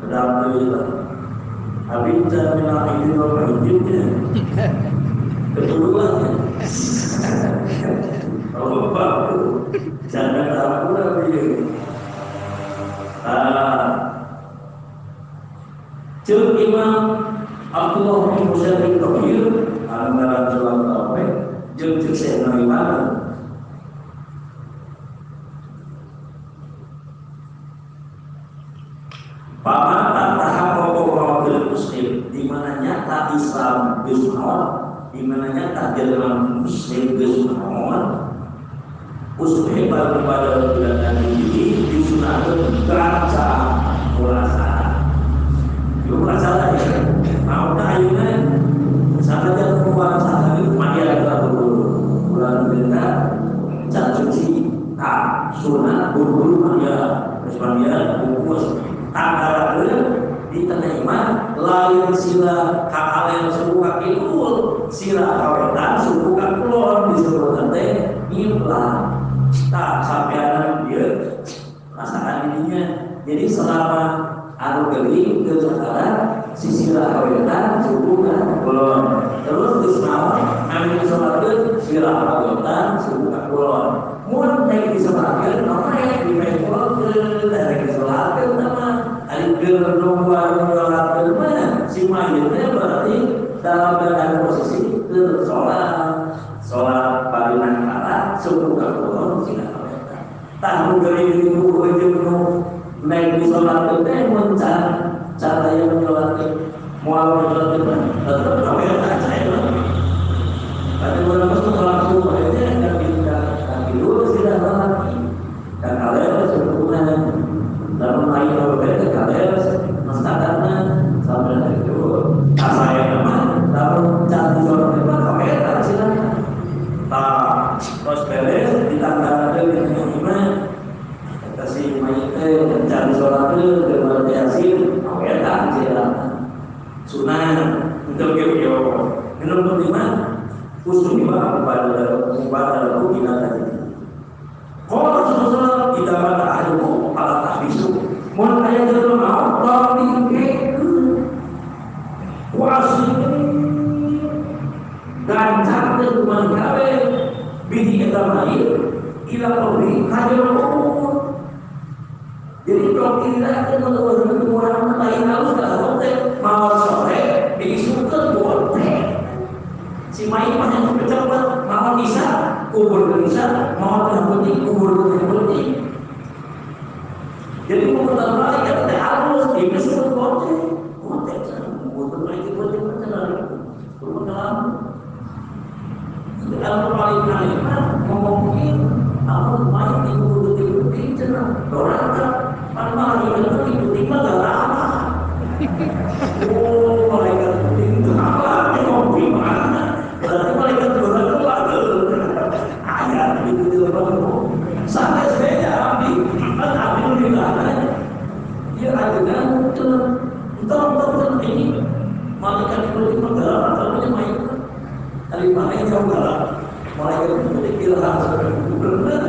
alhamdulillah. Habis minal izin wal izinnya keturunan. Oh bapak, jangan ragu lagi. Cek Imam Abdullah bin Husain bin Kabir antara surat Taufik jeung cek Syekh Nawawi. Paman mana nyata Islam geus maot, di mana nyata jelema muslim geus maot, usuhiba kepada bulan ini disunahkan baca puasa. Itu masalah ya. Mau tak ayeuna sanajan puasa itu mandi adalah bulan benda can suci tak sunat buru-buru mandi terus mandi bungkus tanggal di tanah iman lain sila kakalen suku kidul sila kawetan suku kakulon disebut teh ngiblah tak sampean dia masakan ininya. Jadi selama anu geuling teu sakarat sisila kawetan suku kakulon terus geus maot anu disolatkeun sila kawetan suku kakulon mun teh disolatkeun mah dipekolkeun teh disolatkeun mah ari keur nungguan nyolatkeun mah si mayit teh berarti dalam keadaan posisi keur salat salat barinan karat suku kakulon sila kawetan tah nu geuling jeung nu naik di sholat itu mun cara yang menyolatkan mual menyolatkan tetap kawetan saya pada bulan masuk langsung aja dan kita tidur sudah lagi dan kalian sempurna dalam lain berbeda kalian masakannya sampai itu saya mah dalam cara sholat itu kawetan silakan tak terus beres ditambah dengan iman kasih mayit cari sholat itu dengan yasin kawetan silakan sunnah untuk yo minum lima usul lima mubadah ila tadi qala rasulullah idza mata ahadukum fala tahbisu mun aya jelema maot tong dikekeun wasi gancang teh kumaha gawe bihi eta mayit ila qabri hajar kubur. Jadi kalau kita menurut orang lain harus kalau teh mau sore diisukeun buat teh. Si mayit mah yang cepat mau isa kubur isa mau penting kubur penting. Jadi mau balik teh harus diisukeun kote. Kote kubur mayit kote kote kubur dalam. Kalau paling kali mah ngomongin aku mayit di kubur penting cenah dorang malaikat putih mah gak lama. Oh, malaikat putih itu apa? Ngopi mana? Berarti malaikat dorang itu ada. Ayat itu di lebar. Sampai saya abdi, kan abdi di mana? Dia ada entar ini malaikat putih mah gak lama, tapi main. Kali mana jauh galak. Malaikat putih ilham benar.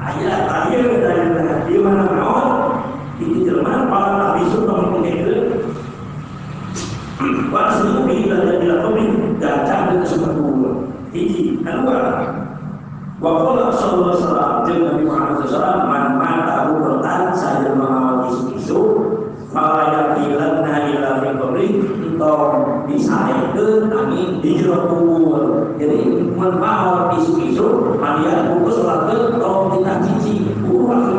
Ayat akhir dari di mana mau di jelema para nabi sunnah mengikuti wasu bi dan dilakukan dan cari kesembuhan hiji kedua wa qala sallallahu alaihi wasallam jeung Nabi Muhammad sallallahu alaihi wasallam man mata bukan saja mamawa isu fala yaqilanna ila fi qabri tong disaekeun angin di jero kubur. Jadi mun maot isu-isu mandian bungkus salatkeun tong kita cici ulah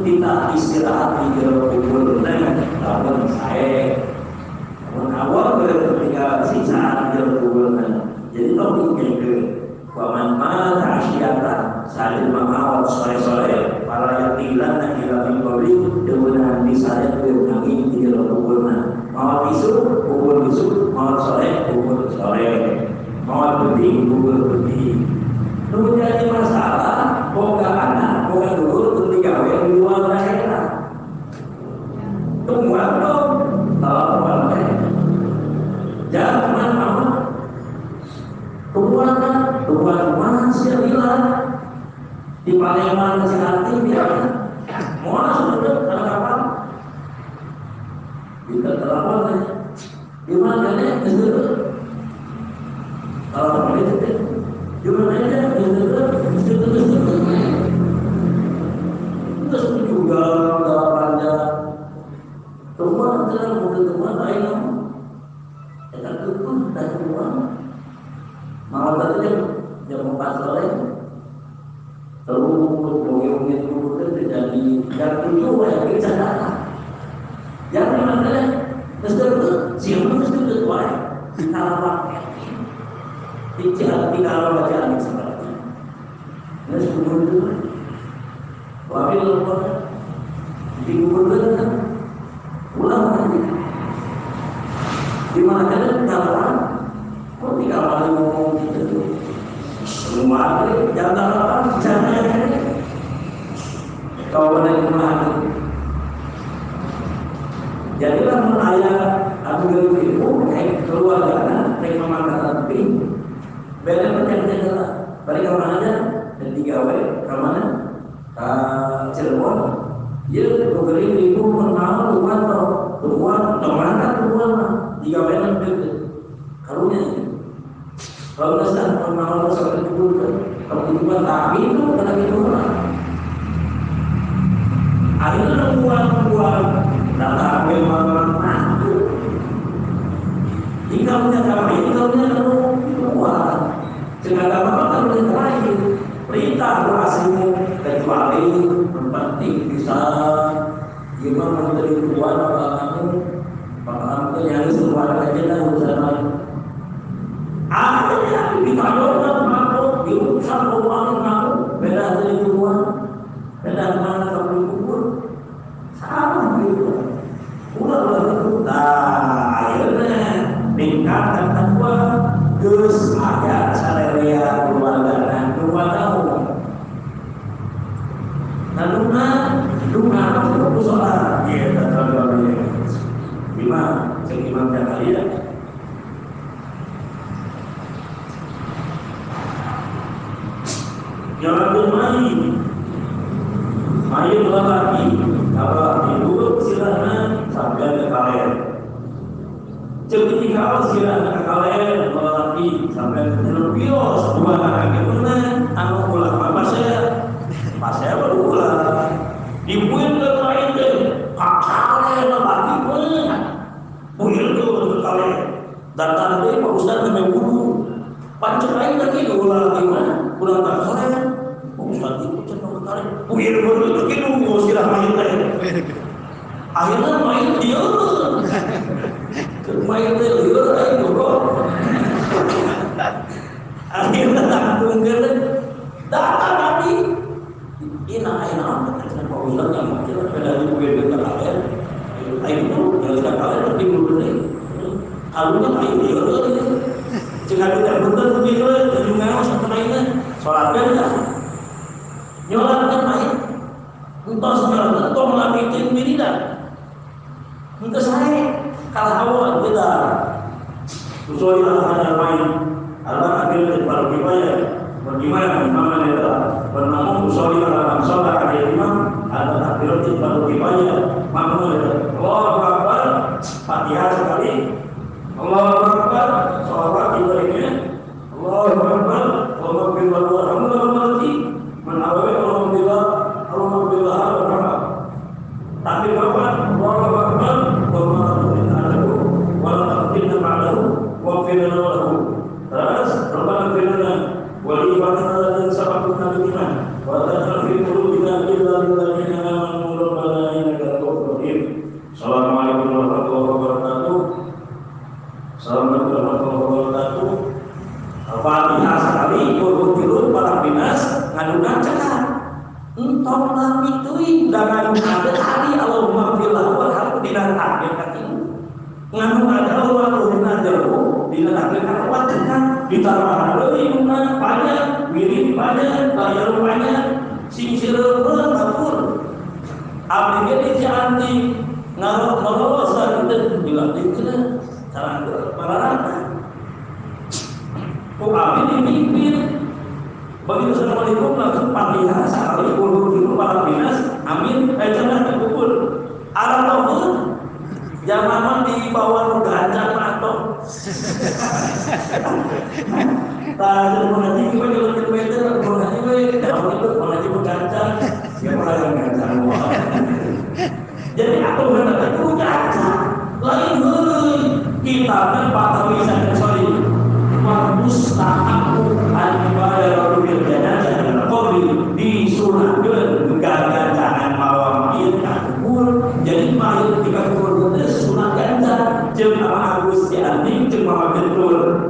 kita istirahat di jero kubur. Nah lamun sae mun awal ketika sisa di jero kubur. Jadi tong dikeun wa man mata asyiyatan salim maot sore-sore para yaqilanna ila fi qabri deunaan disaekeun angin di jero kubur. Maot isu kubur isu, maot sore kubur sore, maot penting kubur penting. Nu jadi masalah boga anak, boga dulur teu digawe di luar daerah. Tungguan dong, tahu teh. Jangan mau. Tungguan kan, tungguan masih hilang. Di Palembang si hati dia. Mau sudah kalau kapan? Kita telepon di mana nih? Kalau itu di mana aja? Terus juga panjang. Teman jalan mobil teman lain kita tutup dan teman. Malam tadi jam 4 sore. Terus mungkin terjadi jam 7 ya kita datang. Yang mana terus terus siapa terus terus wah Di Karawang di Karawang aja seperti ini sebelum itu wabil di gubernur kan ulang lagi di mana kan Karawang kok di Karawang ngomong gitu rumah jangan Karawang jangan kawan yang rumah jadilah menayang aku dari ibu kayak keluarga mereka makan lebih beda macam lah balik ke mana aja dan digawe ke mana Cirebon ya kering ibu mau tuan tuan mana tuan digawe nanti karunya kalau nggak mau sampai kubur kalau itu tapi itu kena itu akhirnya buang datang memang aku jika punya kami jika punya keluar jangan apa kan terakhir perintah aslimu kecuali penting bisa gimana menteri keluar kamu kamu yang keluar aja lah urusan lain akhirnya ditolong mampu diurusan keluar mampu beda dari keluar beda mana kamu kubur sama gitu ulah itu nah akhirnya tingkatan takwa geus aya sarerea keluargana keluarga nah lunga lunga kudu salat ieu tata lima cek imam Jakaria jalan mai mai lelaki kalau tidur silahkan sampai ke kalian cek ketika silahkan ke kalian lelaki sampai ke bios dua kaki mana anu ulah bapak saya baru ulah dibuin ke lain deh kalian lelaki mana buin ke kalian datang deh Pak Ustaz sampai wudu pancet lain lagi ulah lagi mana ulah tak kalian Pak Ustaz itu cenderung kalian buin baru lagi nunggu silah main teh akhirnya main dia main teh liur aing goblok akhirnya tanggung datang tadi ina aina Pak Ustaz yang kecil beda buin ke kalian aing itu yang sudah kalian timbul deh kalunya aing liur jika tidak betul begitu juga sama lainnya sholat kan nyolat kan main entos nyolat tong lamitin wirida entos saya kalah awal kita usoi ala main Allah ambil bagaimana bagaimana imam itu bernamu usoi ala sholat ada imam ada takbir bagaimana makmum itu Allahu Akbar Fatihah sekali Allahu Akbar sholawat diberinya Allahu Akbar Allahu Akbar Allahu menawi Alhamdulillah Alhamdulillah Alhamdulillah tapi bapak Allahu Akbar wa ma ta'lamu wa la taqdirna ma'lahu wa firna lahu terus rabbana firna wa li ibadina sabaquna bil iman wa taj'al fi qulubina ghillan lil ladzina amanu rabbana innaka ra'ufur rahim. Assalamualaikum warahmatullahi wabarakatuh. Assalamualaikum warahmatullahi wabarakatuh. Al-Fatihah sekali urut-urut para binas ngaduna cekap entong lami teuing da ngadu ada tadi Allahumma fillah warhamhu dina takbir katilu ngadu ada Allahumma jalhu dina takbir kaopat cekap ditambah deui duna panjang wirid panjang bayar panjang sing sireureun kapur abdi ge di Cianti ngarok-ngarok teu dilatih cenah cara pararana kok abdi dimimpin begitu assalamualaikum langsung Fatihah sekali ulur para binas amin jangan dipukul arah tauhid jamaah di bawah gancang atau tah mengaji kita nyelot meter mengaji we itu mengaji gancang siapa yang gancang jadi aku benar itu gancang lain heuy kita kan Pak Tawisan sorry mustahabu al-ibadah bil janazah al qabri disunahkeun gagancangan mawa mayit ka kubur jadi mayit di kubur teh sunah ganjar jeung Mama Agus si Anting jeung Mama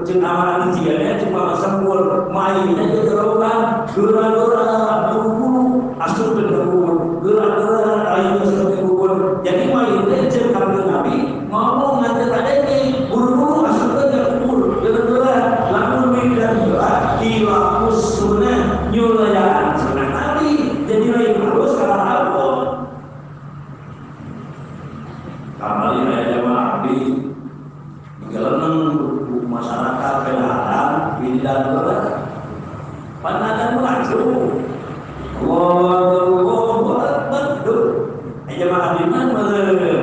Jeung amalan jigana cuma sempur mayitna gegerokan geura-geura buru-buru asup ke kubur geura-geura ayeuna asup ke kubur. Jadi mayitna jeung kanjeng Nabi ngomong nganter kadenge buru-buru asup ke kubur geura-geura lamun midan geura hilafus sunnah nyulayaan sunnah Nabi. Jadi lain harus karena Allah kamali aya jamaah abdi digeleneng masyarakat pedahan wiridan geura pandangan langsung Allahu Akbar. Aya jamaah abdi mah meureun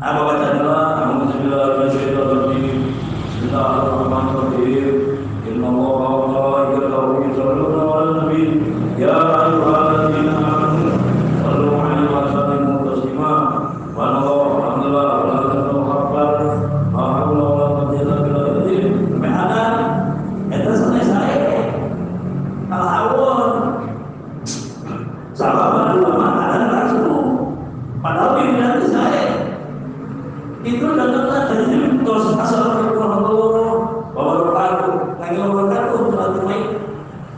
apa baca doa a'udzubillahi minasyaitonir rajim bismillahirrahmanirrahim innallaha wa malaikatahu yusholluna 'alan nabi ya ayyuhalladzina amanu shallu 'alaihi wa sallimu taslima. Wa alhamdulillah Allahu akbar la haula wala quwwata illa billah. Ada eta selesai kalau sahabat ulama ada langsung padahal pimpinan saya itu datanglah dari terus assalamualaikum warahmatullahi wabarakatuh nangis wabarakatuh terlalu baik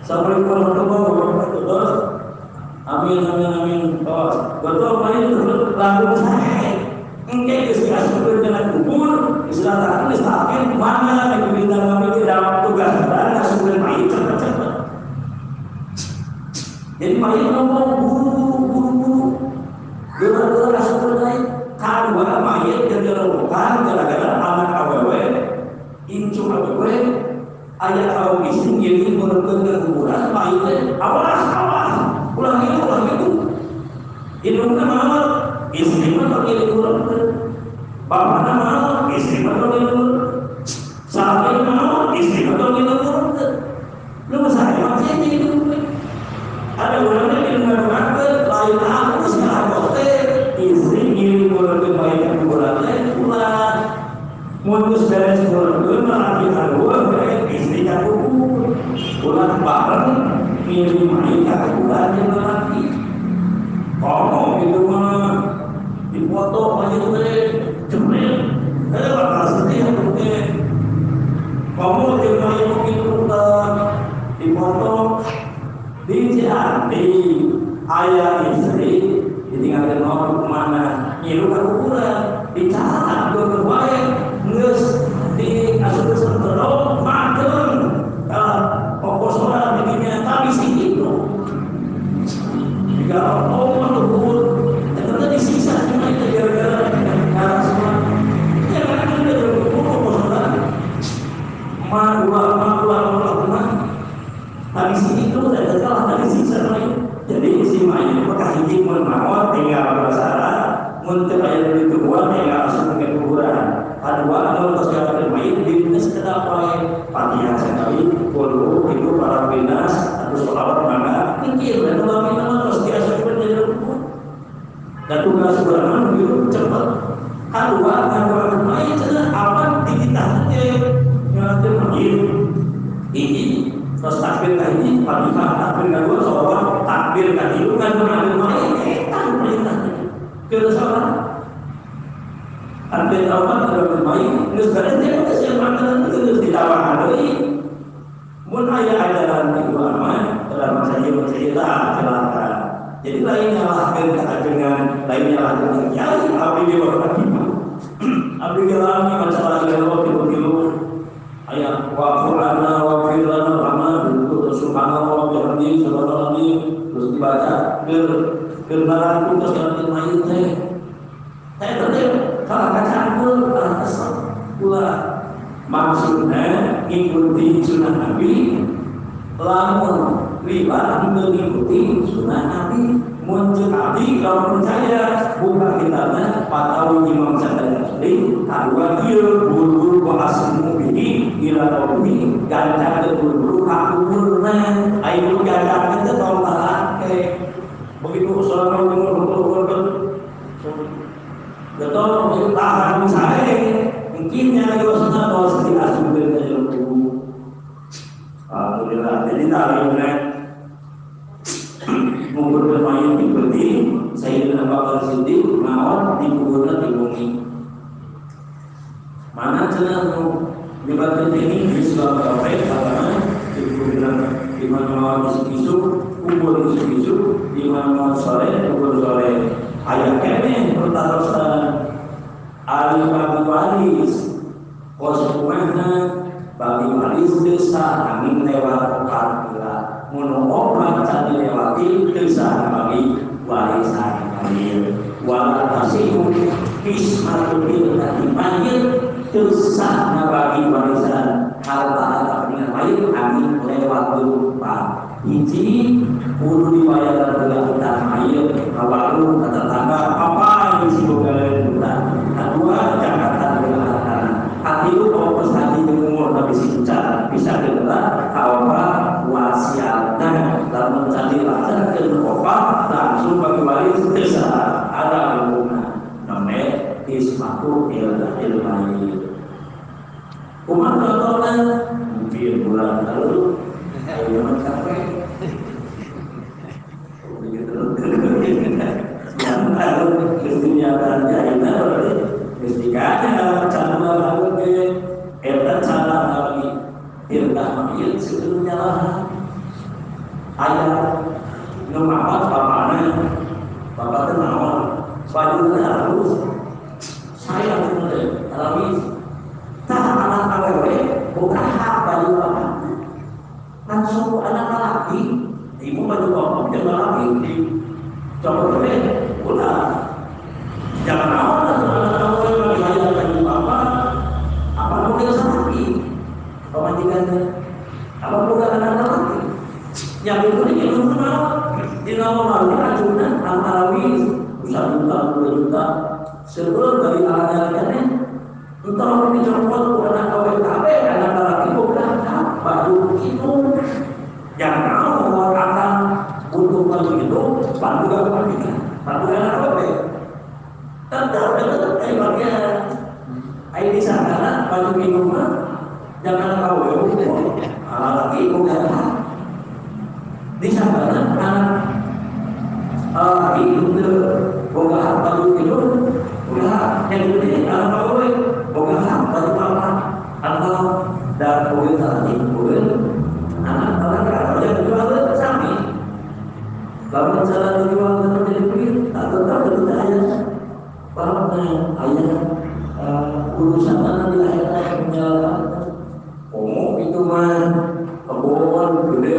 assalamualaikum warahmatullahi wabarakatuh amin amin amin betul main terus lagu saya engke geus diasupkeun kana kubur istilah geus takir mana pimpinan kami tidak tugas dan asupkeun mayit cepet-cepet. Jadi mayit ngomong buru-buru geura-geura asupkeun mayit kadua mayit gegerokan gara-gara anak awewe incu awewe aya kaum istri ngiring meureun ke kuburan mayit teh awas awas ulah gitu indungna maot istri mah tong ngiring meureun bapana maot istri mah tong ngiring meureun salaki maot istri mah tong ngiring meureun lu mah saha mah jadi ada orangnya di rumah-rumah lain halus nggak teh istri ngiring meureun mayit ka kuburan teh ulah mun geus beres meureun laki haluan istri ka kubur ulah bareng ngiring mayit ka kuburan jeung lalaki komo gitu mah dipoto mayit teh jemret bakal sedih teh komo jeung mayit kitu dipoto di Cianti ayah istri ditinggalkan mau kemana ngilu ke kuburan dicatat dua wae geus di asup terus mageung kalau pokok bikinnya tapi sih gitu jika Allah kubur ternyata disiksa cuma itu gara-gara karena semua ya karena kan udah kubur pokok ma dua ma tapi sih itu ada salah tadi siksa mayit. Jadi si mayit maka hiji mun maot tinggal bersalah mun teu aya duit kedua tinggal asup ke kuburan. Kadua mun tos gawe mayit dirinya sekedar wae Fatihah sekali qul itu para binas atau sholawat mangga mikir dan ulama mah terus diasupkeun jadi kubur. Dan tugas urang gitu cepet. Kadua ngadoakeun mayit cenah apa dititah teh nyalah mayit. Ini terus takbir kahiji, Fatihah, takbir kedua, sholawat, takbir katilu, kan mengambil mayit, eta perintahnya. Keur salah. Takbir taubat terhadap mayit, geus beres teh geus yang makanan itu geus ditawahan deui. Mun aya ajaran ti ulama, dalam saya celaka. Jadi lain nyalahkeun ka ajengan, lain nyalahkeun kiai, abdi ge bapak abdi ge lami masalah ilmu tilu-tilu. Ayat wa qur'ana wa firlana rahma itu subhanallah wa bihamdihi subhanallah terus dibaca keur terus ganti mayit teh teh teh kalah kacampur kalah kesel ulah maksudna ngikuti sunnah Nabi lamun riba mengikuti sunnah Nabi muncul abdi kalau percaya buka kitabnya patau Imam Syafi'i kadua ieu buru-buru bahasmu bihi ila qawmi gancang teu buru-buru ka kuburna aya nu gancang teh tong talake begitu assalamualaikum warahmatullahi wabarakatuh betul tahan sae mungkin nya lagi wasna tos diasupkeun ka jero kubur. Alhamdulillah jadi talimna nguburkeun mayit di beuti Sayyidina Abu Bakar Siddiq maot dikuburna di bumi. Mana cenah nu Libatkan ini Islam tauhid agama di mana isu-isu kubur isu-isu di mana soleh kubur soleh ayat kene pertarosan ahli bagi waris kosumahna bagi waris desa angin lewat opat bila mun opat can dilewati desa bagi warisan panggil wala tasihu kismatul bil dipanggil desa bagi warisan harta kepentingan lain angin lewat lupa hiji kudu dibayar heula hutang air ka warung ka tetangga apa yang disebut hutang kedua jakatan heula hartana katilu ongkos haji jeung umur tapi bisa bisa heula ka opat wasiatna lamun can dilaksanakeun opat langsung bagi waris desa ada hukumna namanya ismatu ilmu kumaha contohna mungkin bulan lalu ayo capek langsung anak laki ibu baju kopok jangan laki di copot ulah jangan awal anak awal bagi baju apa apa mungkin laki pemajikannya apa bukan anak laki yang itu ini kenal di nama malu racunnya antarawi 1 juta 2 juta sebelum dari alatnya entah dicopot anak awal kabe anak laki bukan baju itu yang mau akan butuh baju itu pandu gak pandu anak awe tetap tetap bagian air di sana baju minum mah jangan awe anak laki bukan di sana anak laki itu boga hak baju itu boga hak yang gede anak awe boga hak baju apa atau dan boleh laki boleh anak anak kalau yang dijual sami kalau cara dijual jadi duit atau tetap tetap ayah paham ayah urusan mana di akhirat punya oh itu mah kebun gede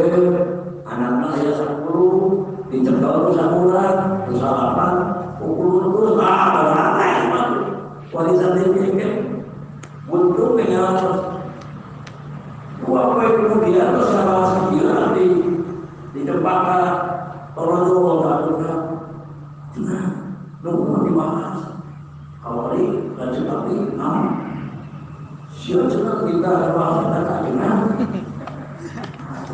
anaknya ayah 10 dicekel terus murah terus 8 pukul terus ah warisan dia untuk menyelamatkan dua poin kemudian terus sama sembilan di Cempaka Torojo Nah, lu mau dibahas kalau ini lanjut tapi nah siapa senang kita bahas kita kajian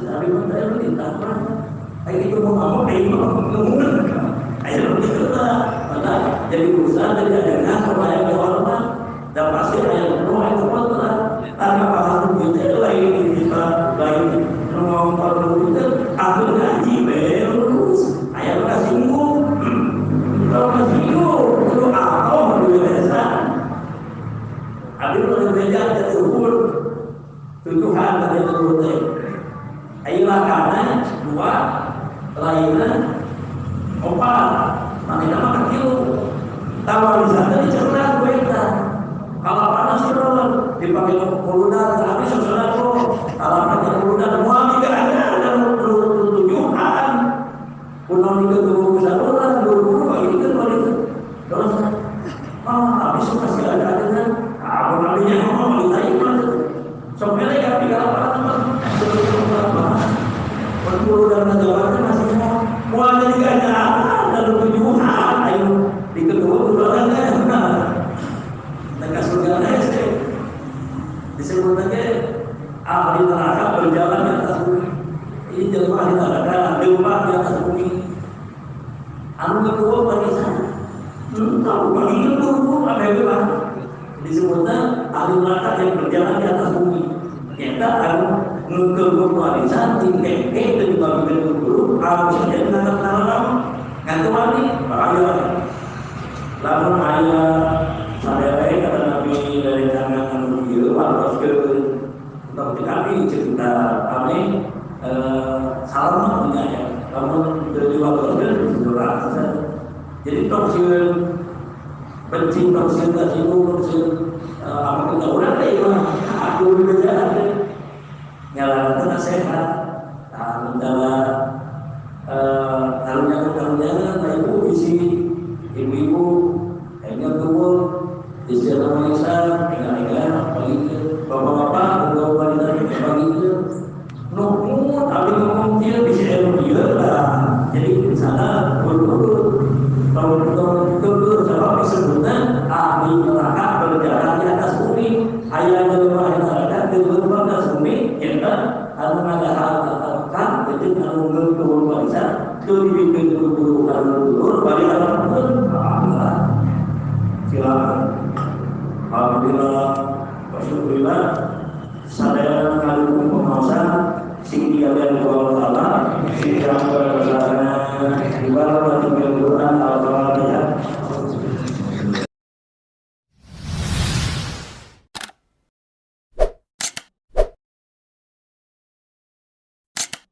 tapi mana kita mah itu mau ngomong itu mau ngomong ayo kita maka jadi urusan jadi ada supaya dihormat dan pasti ayat doa itu kontra karena paham itu lain kita lain ngomong perlu itu aku ngaji terus ayat kasinggung kalau kasinggung itu apa biasa abi kalau belajar terukur tujuan dari terukur ayolah karena dua lainnya opat mana nama kecil tawar wisata dicerna gue kalau panas terus dipakai puludan, tapi sesudah kok kalau pakai puludan semua tidak ada tujuan. Pulau itu guru saluran, guru ini kan balik terus. Oh, habis masih ada adanya. Aku nantinya ngomong ditanya mana? Sampai lagi kalau panas sebelum berapa? Puludan jawabannya masih mau ada tidak ada ada tujuan. Ayo di kedua puludan. Mereka surga disebut lagi ahli neraka berjalan di atas bumi. Ini jelma ahli neraka lompat di atas bumi. Anu kedua barisan. Tahu bagi itu ada yang bilang disebutnya ahli neraka yang berjalan di atas bumi. Nyata anu ngeukeun warisan tingkengke teu dibagikeun ku guru harus jadi neraka ngantuk mati bahaya. Lamun aya sadaya kata Nabi dari tangan anu ieu wartos ke Tong kami cerita kami salam punya ya. Namun dari waktu itu jadi tong sieun benci tong sieun kasinggung tong sieun apa kita urang teh mah aku beja nyala nasihat. Nah, mentala karunya nah ibu isi ibu-ibu akhirnya tumbuh istilah Malaysia tinggal-tinggal pagi bapak-bapak atau wanita pagi itu nunggu tapi ngomong dia bisa ilmu dia lah. Jadi di sana guru-guru kalau itu sebab disebutnya ahli neraka berjalan di atas bumi ayah berjalan di atas bumi kita anu ngadahar kan itu anu ngeluhur bangsa teu dibikeun guru-guru anu luhur bari pun alhamdulillah silakan. Alhamdulillah, alhamdulillah sadaya ngalukung pengawasan